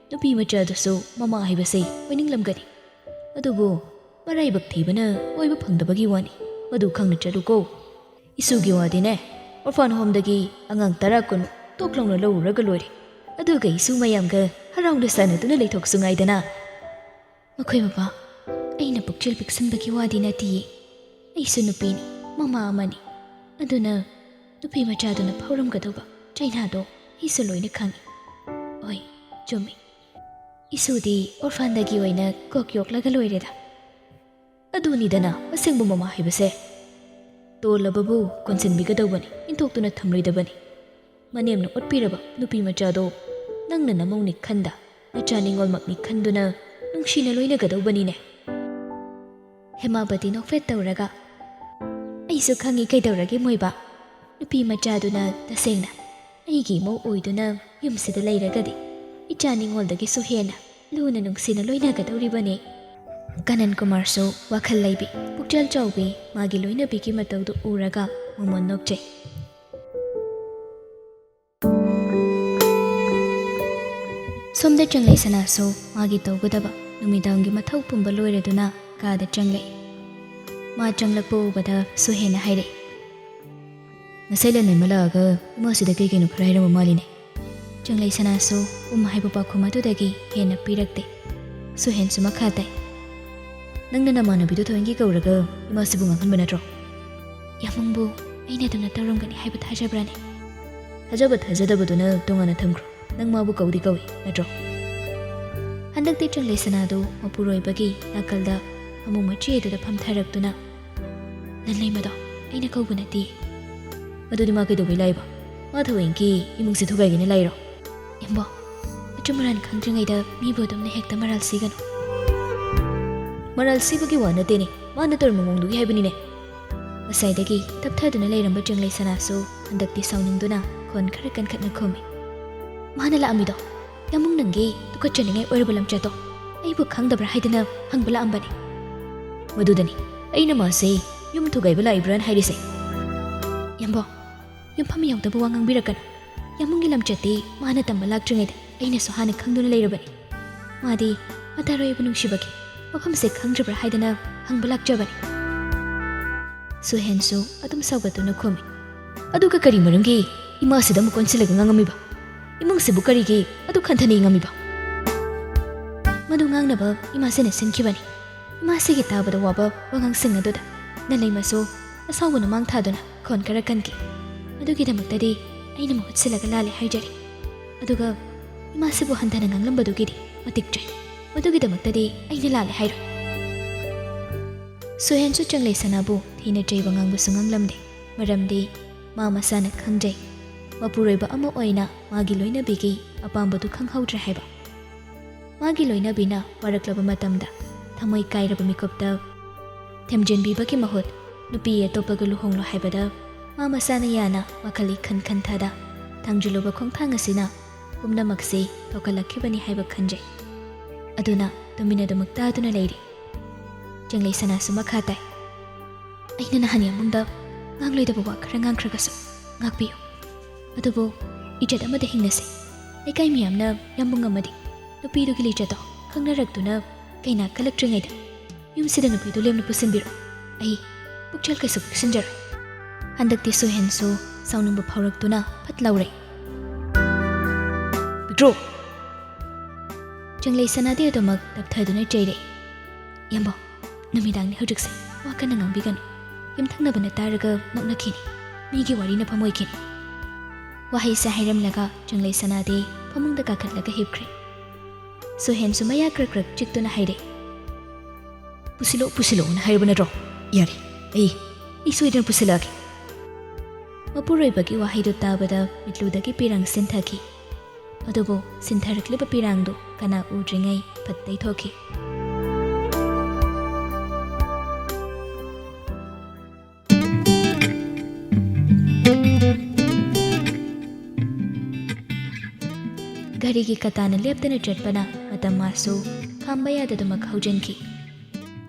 ꯅꯨꯄꯤ ꯃꯆꯥꯗꯨꯁꯨ ꯃꯃꯥ ꯍꯥꯏꯕꯁꯦ ꯑꯣꯏꯅꯤꯡꯂꯝꯒꯅꯤ, ꯑꯗꯨꯕꯨ ꯃꯔꯥꯏꯕꯛ ꯊꯤꯕꯅ ꯑꯣꯏꯕ ꯐꯪꯗꯕꯒꯤ ꯋꯥꯅꯤ, ꯃꯗꯨ ꯈꯪꯅ ꯆꯠꯂꯨꯀꯣ꯫ ꯏꯁꯨꯒꯤ ꯋꯥꯗꯤꯅꯦ, ꯑꯣꯔꯐꯥꯟ ꯍꯣꯝꯗꯒꯤ ꯑꯉꯥꯡ ꯇꯔꯥ ꯀꯨꯟ ꯇꯣꯛ ꯂꯥꯎꯅ ꯂꯧꯔꯨꯔꯒ ꯂꯣꯏꯔꯦ, ꯑꯗꯨꯒ ꯏꯁꯨ ꯃꯌꯥꯝꯒ ꯍꯔꯥꯎꯅ ꯁꯥꯟꯅꯗꯨꯅ ꯂꯩꯊꯣꯛꯁꯨ ꯉꯥꯏꯗꯅ"꯫ "ꯃꯈꯣꯏ ꯕꯕꯥ, ꯑꯩꯅ ꯄꯨꯛꯆꯦꯜ ꯄꯤꯛꯁꯟꯕꯒꯤ ꯋꯥꯗꯤ ꯅꯠꯇꯤꯌꯦ꯫ ꯑꯩꯁꯨ ꯅꯨꯄꯤꯅꯤ, ꯃꯃꯥ ꯑꯃꯅꯤ꯫ ꯑꯗꯨꯅ ꯅꯨꯄꯤ ꯃꯆꯥꯗꯨꯅ ꯐꯥꯎꯔꯝꯒꯗꯧꯕ ꯆꯩꯅꯥꯗꯣ ꯑꯩꯁꯨ ꯂꯣꯏꯅ ꯈꯪꯏ꯫ ꯍꯣꯏ, ꯆꯨꯝꯃꯤ꯫ ꯏꯁꯨꯗꯤ ꯑꯣꯔꯐꯥꯟꯗꯒꯤ ꯑꯣꯏꯅ ꯀꯣꯛ ꯌꯣꯛꯂꯒ ꯂꯣꯏꯔꯦꯗ꯫ ꯑꯗꯨꯅꯤꯗꯅ ꯑꯁꯦꯡꯕ ꯃꯃꯥ ꯍꯥꯏꯕꯁꯦ꯫ ꯇꯣꯜꯂꯕꯕꯨ ꯀꯣꯟꯁꯤꯟꯕꯤꯒꯗꯧꯕꯅꯤ, ꯏꯟꯊꯣꯛꯇꯨꯅ ꯊꯝꯂꯣꯏꯗꯕꯅꯤ꯫ ꯃꯅꯦꯝꯅ ꯑꯣꯠꯄꯤꯔꯕ ꯅꯨꯄꯤ ꯃꯆꯥꯗꯣ ꯅꯪꯅ ꯅꯃꯧꯅꯤ ꯈꯟꯗ, ꯅꯆꯥ ꯅꯤꯉꯣꯜꯃꯛꯅꯤ ꯈꯟꯗꯨꯅ ꯅꯨꯡꯁꯤꯅ ꯂꯣꯏꯅꯒꯗꯧꯕꯅꯤꯅꯦ"꯫ ꯍꯦꯃꯥꯕꯇꯤ ꯅꯣꯛꯐꯦꯠ ꯇꯧꯔꯒ, "ꯑꯩꯁꯨ ꯈꯪꯏ ꯀꯩꯗꯧꯔꯒꯦ ꯃꯣꯏꯕ꯫ ꯅꯨꯄꯤ ꯃꯆꯥꯗꯨꯅ ꯇꯁꯦꯡꯅ ꯑꯩꯒꯤ ꯏꯃꯧ ꯑꯣꯏꯗꯨꯅ ꯌꯨꯝꯁꯤꯗ ꯂꯩꯔꯒꯗꯤ ꯏꯆꯥ ꯅꯤꯉꯣꯜꯗꯒꯤꯁꯨ ꯍꯦꯟꯅ ꯂꯨꯅ ꯅꯨꯡꯁꯤꯅ ꯂꯣꯏꯅꯒꯗꯧꯔꯤꯕꯅꯤ"꯫ ꯀꯥꯅꯟ ꯀꯨꯃꯥꯔꯁꯨ ꯋꯥꯈꯜ ꯂꯩꯕꯤ, ꯄꯨꯛꯆꯦꯜ ꯆꯥꯎꯕꯤ ꯃꯥꯒꯤ ꯂꯣꯏꯅꯕꯤꯒꯤ ꯃꯇꯧꯗꯨ ꯎꯔꯒ ꯃꯣꯃꯣꯟ ꯅꯣꯛꯆꯩ꯫ ꯁꯣꯝꯗ ꯆꯪꯂꯩ ꯁꯅꯥꯁꯨ ꯃꯥꯒꯤ ꯇꯧꯒꯗꯕ ꯅꯨꯃꯤꯗꯥꯡꯒꯤ ꯃꯊꯧ ꯄꯨꯝꯕ ꯂꯣꯏꯔꯗꯨꯅ ꯀꯥꯗ ꯆꯪꯂꯛꯏ꯫ ꯃꯥ ꯆꯪꯂꯛꯄ ꯎꯕꯗ ꯁꯨꯍꯦꯟꯅ ꯍꯥꯏꯔꯛꯏ, "ꯉꯁꯥꯏ ꯂꯟꯅꯩꯃ ꯂꯥꯛꯑꯒ ꯏꯃꯥꯁꯤꯗ ꯀꯩ ꯀꯩꯅꯣ ꯈꯔ ꯍꯥꯏꯔꯝꯕ ꯃꯥꯜꯂꯤꯅꯦ?" ꯆꯪꯂꯩ ꯁꯅꯥꯁꯨ ꯎꯝ ꯍꯥꯏꯕ ꯄꯥꯎꯈꯨꯝ ꯑꯗꯨꯗꯒꯤ ꯍꯦꯟꯅ ꯄꯤꯔꯛꯇꯦ꯫ ꯁꯨꯍꯦꯟꯁꯨ ꯃꯈꯥ ꯇꯥꯏ, "ꯅꯪꯅ ꯅꯃꯥꯟꯅꯕꯤꯗꯣ ꯊꯣꯏꯅꯒꯤ ꯀꯧꯔꯒ ꯏꯃꯥꯁꯤꯕꯨ ꯉꯥꯡꯍꯟꯕ ꯅꯠꯇ꯭ꯔꯣ?" "ꯌꯥꯃꯨꯡꯕꯨ ꯑꯩꯅ ꯑꯗꯨꯝꯅ ꯇꯧꯔꯝꯒꯅꯤ ꯍꯥꯏꯕ ꯊꯥꯖꯕ꯭ꯔꯥꯅꯦ?" "ꯊꯥꯖꯕ ꯊꯥꯖꯗꯕꯗꯨꯅ ꯇꯣꯉꯥꯟꯅ ꯊꯝꯈ꯭ꯔꯣ꯫ ꯅꯪ ꯃꯥꯕꯨ ꯀꯧꯗꯤ ꯀꯧꯏ ꯅꯠꯇ꯭ꯔꯣ?" ꯍꯟꯗꯛꯇꯤ ꯆꯪꯂꯩ ꯁꯅꯥꯗꯨ ꯃꯄꯨꯔꯣꯏꯕꯒꯤ ꯅꯥꯀꯜꯗ ꯐꯃꯨꯡ ꯃꯆꯦ ꯑꯗꯨꯗ ꯐꯝꯊꯔꯛꯇꯨꯅ, "ꯂꯟꯂꯩꯃꯗꯣ ꯑꯩꯅ ꯀꯧꯕ ꯅꯠꯇꯦ꯫" "ꯑꯗꯨꯗꯤ ꯃꯥ ꯀꯩꯗꯧꯕꯩ ꯂꯥꯛꯏꯕ? ꯃꯥ ꯊꯑꯣꯏꯀꯤ ꯏꯃꯨꯡꯁꯦ ꯊꯨꯒꯥꯏꯒꯦꯅ ꯂꯥꯛꯏꯔꯣ?" "ꯌꯥꯝꯕꯣ, ꯑꯆꯨꯝ ꯑꯔꯥꯟ ꯈꯪꯗ꯭ꯔꯤꯉꯩꯗ ꯃꯤꯕꯨ ꯑꯗꯨꯝꯅ ꯍꯦꯛꯇ ꯃꯔꯥꯜ ꯁꯤꯒꯅꯨ꯫ ꯃꯔꯥꯜ ꯁꯤꯕꯒꯤ ꯋꯥ ꯅꯠꯇꯦꯅꯦ, ꯃꯥꯅ ꯇꯧꯔꯝꯕ ꯃꯑꯣꯡꯗꯨꯒꯤ ꯍꯥꯏꯕꯅꯤꯅꯦ꯫" ꯉꯁꯥꯏꯗꯒꯤ ꯇꯞꯊꯗꯨꯅ ꯂꯩꯔꯝꯕ ꯆꯪꯂꯩ ꯁꯅꯥꯁꯨ ꯍꯟꯗꯛꯇꯤ ꯁꯥꯎꯅꯤꯡꯗꯨꯅ ꯈꯣꯟ ꯈꯔ ꯀꯟꯈꯠꯅ ꯈꯨꯝꯃꯤ, "ꯃꯥꯅ ꯂꯥꯛꯑꯝꯃꯤꯗꯣ ꯌꯥꯃꯨꯡ ꯅꯪꯒꯤ ꯇꯨꯀꯠꯆꯅꯤꯡꯉꯥꯏ ꯑꯣꯏꯔꯕ ꯂꯝꯆꯠꯇꯣ ꯑꯩꯕꯨ ꯈꯪꯗꯕ꯭ꯔꯥ ꯍꯥꯏꯗꯅ ꯍꯪꯕ ꯂꯥꯛꯑꯝꯕꯅꯤ꯫" "ꯃꯗꯨꯗꯅꯤ ꯑꯩꯅ ꯃꯥꯁꯦ ꯌꯨꯝ ꯊꯨꯒꯥꯏꯕ ꯂꯥꯛꯏꯕ꯭ꯔꯥꯅ ꯍꯥꯏꯔꯤꯁꯦ꯫" "ꯌꯥꯝꯕꯣ, ꯌꯨꯝꯐꯝ ꯌꯥꯎꯗꯕ ꯋꯥ ꯉꯥꯡꯕꯤꯔꯛꯀꯅꯨ꯫ ꯌꯥꯃꯨꯡꯒꯤ ꯂꯝꯆꯠꯇꯤ ꯃꯥꯅ ꯇꯝꯕ ꯂꯥꯛꯇ꯭ꯔꯤꯉꯩꯗ ꯑꯩꯅꯁꯨ ꯍꯥꯟꯅ ꯈꯪꯗꯨꯅ ꯂꯩꯔꯕꯅꯤ꯫ ꯃꯥꯗꯤ ꯃꯇꯥꯔꯣꯏꯕ ꯅꯨꯡꯁꯤꯕꯒꯤ ꯋꯥꯐꯝꯁꯦ ꯈꯪꯗ꯭ꯔꯕ꯭ꯔꯥ ꯍꯥꯏꯗꯅ ꯍꯪꯕ ꯂꯥꯛꯆꯕꯅꯤ꯫" ꯁꯨꯍꯦꯟꯁꯨ ꯑꯗꯨꯝ ꯁꯥꯎꯒꯠꯇꯨꯅ ꯈꯨꯝꯃꯤ, "ꯑꯗꯨꯒ ꯀꯔꯤ ꯃꯔꯝꯒꯤ ꯏꯃꯥꯁꯤꯗ ꯑꯃꯨꯛ ꯑꯣꯟꯁꯤꯜꯂꯒ ꯉꯥꯡꯉꯝꯃꯤꯕ? ꯏꯃꯨꯡꯁꯤꯕꯨ ꯀꯔꯤꯒꯤ ꯑꯗꯨ ꯈꯟꯊꯅ ꯌꯦꯡꯉꯝꯃꯤꯕ?" "ꯃꯗꯨ ꯉꯥꯡꯅꯕ ꯏꯃꯥꯁꯤꯅ ꯁꯤꯟꯈꯤꯕꯅꯤ꯫" ꯏꯃꯥꯁꯤꯒꯤ ꯇꯥꯕꯗ ꯋꯥꯕ ꯋꯥꯉꯥꯡꯁꯤꯡ ꯑꯗꯨꯗ ꯅꯂꯩꯃꯁꯨ ꯑꯁꯥꯎꯕꯅ ꯃꯥꯡ ꯊꯥꯗꯨꯅ ꯈꯣꯟ ꯈꯔ ꯀꯟꯈꯤ꯫ "ꯑꯗꯨꯒꯤꯗꯃꯛꯇꯗꯤ ꯑꯩꯅ ꯃꯍꯨꯠ ꯁꯤꯜꯂꯒ ꯂꯥꯜꯂꯦ ꯍꯥꯏꯖꯔꯤ꯫ ꯑꯗꯨꯒ ꯏꯃꯥꯁꯤꯕꯨ ꯍꯟꯊꯅ ꯉꯥꯡꯂꯝꯕꯗꯨꯒꯤꯗꯤ ꯃꯇꯤꯛ ꯆꯥꯏ꯫ ꯃꯗꯨꯒꯤꯗꯃꯛꯇꯗꯤ ꯑꯩꯅ ꯂꯥꯜꯂꯦ ꯍꯥꯏꯔꯣꯏ꯫" ꯁꯨꯍꯦꯟꯁꯨ ꯆꯪꯂꯩ ꯁꯅꯥꯕꯨ ꯊꯤꯅ ꯆꯩꯕ ꯉꯥꯡꯕꯁꯨ ꯉꯥꯡꯂꯝꯗꯦ꯫ ꯃꯔꯝꯗꯤ ꯃꯥ ꯃꯁꯥꯅ ꯈꯪꯖꯩ, ꯃꯄꯨꯔꯣꯏꯕ ꯑꯃ ꯑꯣꯏꯅ ꯃꯥꯒꯤ ꯂꯣꯏꯅꯕꯤꯒꯤ ꯑꯄꯥꯝꯕꯗꯨ ꯈꯪꯍꯧꯗ꯭ꯔꯦ ꯍꯥꯏꯕ꯫ ꯃꯥꯒꯤ ꯂꯣꯏꯅꯕꯤꯅ ꯋꯥꯔꯛꯂꯕ ꯃꯇꯝꯗ ꯊꯃꯣꯏ ꯀꯥꯏꯔꯕ ꯃꯤꯀꯨꯞꯇ ꯊꯦꯝꯖꯤꯟꯕꯤꯕꯒꯤ ꯃꯍꯨꯠ ꯅꯨꯄꯤ ꯑꯇꯣꯞꯄꯒ ꯂꯨꯍꯣꯡꯂꯣ ꯍꯥꯏꯕꯗ ꯃꯥ ꯃꯁꯥꯅ ꯌꯥꯅ ꯋꯥꯈꯜ ꯏꯈꯟ ꯈꯟꯊꯗ ꯊꯥꯡꯖꯤꯜꯂꯨꯕ ꯈꯣꯡꯊꯥꯡ ꯑꯁꯤꯅ ꯄꯨꯝꯅꯃꯛꯁꯤ ꯊꯣꯛꯍꯜꯂꯛꯈꯤꯕꯅꯤ ꯍꯥꯏꯕ ꯈꯟꯖꯩ꯫ ꯑꯗꯨꯅ ꯇꯨꯃꯤꯟꯅ ꯑꯗꯨꯃꯛ ꯇꯥꯗꯨꯅ ꯂꯩꯔꯤ꯫ ꯆꯦꯡꯂꯩ ꯁꯅꯥꯁꯨ ꯃꯈꯥ ꯇꯥꯏ꯫ ꯑꯩꯅ ꯅꯍꯥꯟ ꯌꯥꯝꯕꯨꯡꯗ ꯉꯥꯡꯂꯣꯏꯗꯕ ꯋꯥ ꯈꯔ ꯉꯥꯡꯈ꯭ꯔꯒꯁꯨ ꯉꯥꯛꯄꯤꯌꯨ꯫ ꯑꯗꯨꯕꯨ ꯏꯖꯠ ꯑꯃꯗ ꯍꯤꯡꯅꯁꯤ꯫ ꯂꯩꯀꯥꯏ ꯃꯤꯌꯥꯝꯅ ꯌꯥꯝꯕꯨꯡ ꯑꯃꯗꯤ ꯅꯨꯄꯤꯗꯨꯒꯤ ꯂꯤꯆꯠꯇꯣ ꯈꯪꯅꯔꯛꯇꯨꯅ ꯀꯩꯅꯥ ꯈꯜꯂꯛꯇ꯭ꯔꯤꯉꯩꯗ ꯌꯨꯝꯁꯤꯗ ꯅꯨꯄꯤꯗꯨ ꯂꯦꯝꯅ ꯄꯨꯁꯤꯟꯕꯤꯔꯣ꯫ ꯑꯩ ꯄꯨꯛꯆꯦꯜ ꯀꯩꯁꯨ ꯄꯤꯛꯁꯤꯟꯖꯔꯣꯏ꯫ ꯍꯟꯗꯛꯇꯤ ꯁꯨꯍꯦꯟꯁꯨ ꯁꯥꯎꯅꯤꯡꯕ ꯐꯥꯎꯔꯛꯇꯨꯅ ꯐꯠ ꯂꯥꯎꯔꯦ꯫ ꯄꯤꯛꯇ꯭ꯔꯨ! ꯆꯦꯡꯂꯩ ꯁꯅꯥꯗꯤ ꯑꯗꯨꯃꯛ ꯇꯞꯊꯗꯨꯅ ꯆꯩꯔꯛꯏ꯫ ꯏꯌꯥꯝꯕ, ꯅꯨꯃꯤꯗꯥꯡꯅꯤ ꯍꯧꯖꯤꯛꯁꯦ, ꯋꯥ ꯀꯟꯅ ꯉꯥꯡꯕꯤꯒꯅꯨ꯫ ꯌꯨꯝꯊꯪꯅꯕꯅ ꯇꯥꯔꯒ ꯅꯣꯛꯅꯈꯤꯅꯤ꯫ ꯃꯤꯒꯤ ꯋꯥꯔꯤꯅ ꯐꯝ ꯑꯣꯏꯈꯤꯅꯤ꯫ ꯋꯥꯍꯩꯁꯦ ꯍꯥꯏꯔꯝꯂꯒ ꯆꯦꯡꯂꯩ ꯁꯅꯥꯗꯤ ꯐꯃꯨꯡꯗ ꯀꯥꯈꯠꯂꯒ ꯍꯤꯞꯈ꯭ꯔꯦ꯫ ꯁꯨꯍꯦꯟꯁꯨ ꯃꯌꯥ ꯀ꯭ꯔꯛ ꯀ꯭ꯔꯛ ꯆꯤꯛꯇꯨꯅ ꯍꯥꯏꯔꯦ, "ꯄꯨꯁꯤꯜꯂꯣ, ꯄꯨꯁꯤꯜꯂꯣꯅ ꯍꯥꯏꯔꯕ ꯅꯠꯇ꯭ꯔꯣ? ꯌꯥꯔꯦ, ꯑꯩ, ꯑꯩ ꯁꯣꯏꯗꯅ ꯄꯨꯁꯤꯜꯂꯛꯑꯒꯦ꯫" ꯃꯄꯨꯔꯣꯏꯕꯒꯤ ꯋꯥꯍꯩꯗꯨ ꯇꯥꯕꯗ ꯃꯤꯠꯂꯨꯗꯒꯤ ꯄꯤꯔꯥꯡ ꯁꯤꯟꯊꯈꯤ꯫ ꯑꯗꯨꯕꯨ ꯁꯤꯟꯊꯔꯛꯂꯤꯕ ꯄꯤꯔꯥꯡꯗꯨ ꯀꯅꯥ ꯎꯗ꯭ꯔꯤꯉꯩ ꯐꯠ ꯇꯩꯊꯣꯛꯈꯤ꯫ ꯘꯔꯤꯒꯤ ꯀꯇꯥꯅ ꯂꯦꯞꯇꯅ ꯆꯠꯄꯅ ꯃꯇꯝ ꯃꯥꯁꯨ ꯈꯥꯝꯕ ꯌꯥꯗꯗꯨꯃꯛ ꯍꯧꯖꯤꯟꯈꯤ꯫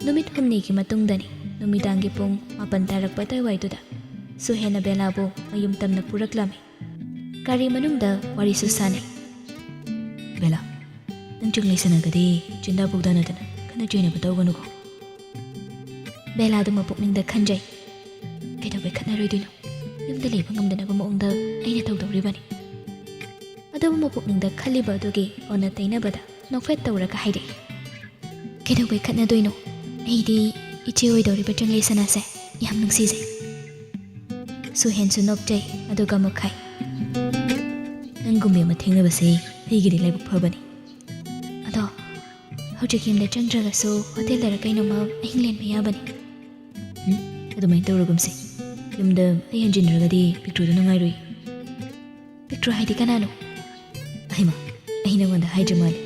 ꯅꯨꯃꯤꯠ ꯍꯨꯝꯅꯤꯒꯤ ꯃꯇꯨꯡꯗꯅꯤ, ꯅꯨꯃꯤꯗꯥꯡꯒꯤ ꯄꯨꯡ ꯃꯥꯄꯟ ꯇꯥꯔꯛꯄ ꯑꯗꯨꯋꯥꯏꯗꯨꯗ ꯁꯨꯍꯦꯟꯅ ꯕꯦꯂꯥꯕꯨ ꯃꯌꯨꯝ ꯇꯝꯅ ꯄꯨꯔꯛꯂꯝꯃꯤ꯫ ꯒꯥꯔꯤ ꯃꯅꯨꯡꯗ ꯋꯥꯔꯤꯁꯨ ꯁꯥꯟꯅꯩ꯫ "ꯕꯦꯂꯥ, ꯅꯪ ꯆꯦꯡꯂꯩ ꯁꯅꯥꯒꯗꯤ ꯆꯤꯟꯗꯥ ꯄꯨꯛꯗꯥꯅꯗꯅ ꯈꯠꯅ ꯆꯩꯅꯕ ꯇꯧꯒꯅꯨꯀꯣ꯫" ꯕꯦꯂꯥꯗꯨ ꯃꯄꯨꯛꯅꯤꯡꯗ ꯈꯟꯖꯩ꯫ "ꯀꯩꯗꯧꯕꯩ ꯈꯠꯅꯔꯣꯏꯗꯣꯏꯅꯣ? ꯌꯨꯝꯗ ꯂꯩꯕ ꯉꯝꯗꯅꯕ ꯃꯑꯣꯡꯗ ꯑꯩꯅ ꯇꯧꯗꯧꯔꯤꯕꯅꯤ꯫" ꯑꯗꯨꯕꯨ ꯃꯄꯨꯛꯅꯤꯡꯗ ꯈꯜꯂꯤꯕ ꯑꯗꯨꯒꯤ ꯑꯣꯟꯅ ꯇꯩꯅꯕꯗ ꯅꯣꯛꯐꯦꯠ ꯇꯧꯔꯒ ꯍꯥꯏꯔꯛꯏ, "ꯀꯩꯗꯧꯕꯩ ꯈꯠꯅꯗꯣꯏꯅꯣ? ꯑꯩꯗꯤ ꯏꯆꯦ ꯑꯣꯏꯗꯧꯔꯤꯕ ꯆꯦꯡꯂꯩ ꯁꯅꯥꯁꯦ ꯌꯥꯝ ꯅꯨꯡꯁꯤꯖꯩ꯫" ꯁꯨꯍꯦꯟꯁꯨ ꯅꯣꯛꯆꯩ, ꯑꯗꯨꯒ ꯑꯃꯨꯛ ꯍꯥꯏ, "ꯅꯪꯒꯨꯝꯕꯤ ꯑꯃ ꯊꯦꯡꯅꯕꯁꯦ ꯑꯩꯒꯤꯗꯤ ꯂꯥꯏꯕꯛ ꯐꯕꯅꯤ꯫ ꯑꯗꯣ ꯍꯧꯖꯤꯛ ꯌꯨꯝꯗ ꯆꯪꯗ꯭ꯔꯒꯁꯨ ꯍꯣꯇꯦꯜꯗꯔ ꯀꯩꯅꯣꯝꯃ ꯑꯍꯤꯡ ꯂꯦꯟꯕ ꯌꯥꯕꯅꯤ꯫" "ꯎꯝ, ꯑꯗꯨꯃꯥꯏꯅ ꯇꯧꯔꯒꯨꯝꯁꯦ꯫ ꯌꯨꯝꯗ ꯑꯩ ꯍꯟꯖꯤꯟꯗ꯭ꯔꯒꯗꯤ ꯄꯤꯛꯇ꯭ꯔꯨꯗꯣ ꯅꯨꯡꯉꯥꯏꯔꯣꯏ꯫" "ꯄꯤꯛꯇ꯭ꯔꯨ ꯍꯥꯏꯗꯤ ꯀꯅꯥꯅꯣ?" "ꯑꯍꯩꯃ, ꯑꯩ ꯅꯉꯣꯟꯗ ꯍꯥꯏꯗ꯭ꯔ ꯃꯥꯜꯂꯦ꯫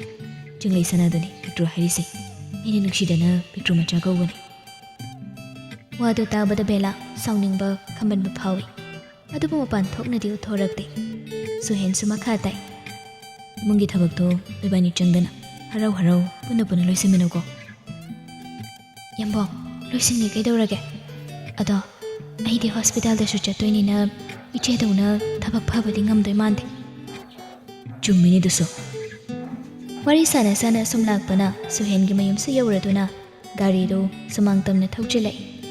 ꯆꯤꯡꯂꯩ ꯁꯅꯥꯗꯨꯅꯤ ꯄꯤꯛꯇ꯭ꯔꯨ ꯍꯥꯏꯔꯤꯁꯦ꯫ ꯑꯩꯅ ꯅꯨꯡꯁꯤꯗꯅ ꯄꯤꯛꯇ꯭ꯔꯨ ꯃꯆꯥ ꯀꯧꯕꯅꯤ꯫" ꯋꯥꯗꯨ ꯇꯥꯕꯗ ꯕꯦꯂꯥ ꯁꯥꯎꯅꯤꯡꯕ, ꯈꯝꯕꯟꯕ ꯐꯥꯎꯏ꯫ ꯑꯗꯨꯕꯨ ꯃꯄꯥꯟ ꯊꯣꯛꯅꯗꯤ ꯎꯠꯊꯣꯔꯛꯇꯦ꯫ ꯁꯨꯍꯦꯟꯁꯨ ꯃꯈꯥ ꯇꯥꯏ, "ꯏꯃꯨꯡꯒꯤ ꯊꯕꯛꯇꯣ ꯅꯣꯏꯕꯥꯅꯤ ꯆꯪꯗꯅ ꯍꯔꯥꯎ ꯍꯔꯥꯎ ꯄꯨꯟꯅ ꯄꯨꯟꯅ ꯂꯣꯏꯁꯤꯟꯃꯤꯟꯅꯧꯀꯣ꯫" "ꯌꯥꯝꯕꯣꯡ, ꯂꯣꯏꯁꯤꯟꯒꯦ, ꯀꯩꯗꯧꯔꯒꯦ? ꯑꯗꯣ ꯑꯩꯗꯤ ꯍꯣꯁꯄꯤꯇꯥꯜꯗꯁꯨ ꯆꯠꯇꯣꯏꯅꯤꯅ ꯏꯆꯦꯗꯧꯅ ꯊꯕꯛ ꯐꯕꯗꯤ ꯉꯝꯗꯣꯏ ꯃꯥꯟꯗꯦ꯫" "ꯆꯨꯝꯃꯤꯅꯦ ꯑꯗꯨꯁꯨ꯫" ꯋꯥꯔꯤ ꯁꯥꯟꯅ ꯁꯥꯟꯅ ꯁꯨꯝ ꯂꯥꯛꯄꯅ ꯁꯨꯍꯦꯟꯒꯤ ꯃꯌꯨꯝꯁꯨ ꯌꯧꯔꯗꯨꯅ ꯒꯥꯔꯤꯗꯨ ꯁꯨꯃꯥꯡ ꯇꯝꯅ ꯊꯧꯖꯤꯜꯂꯛꯏ꯫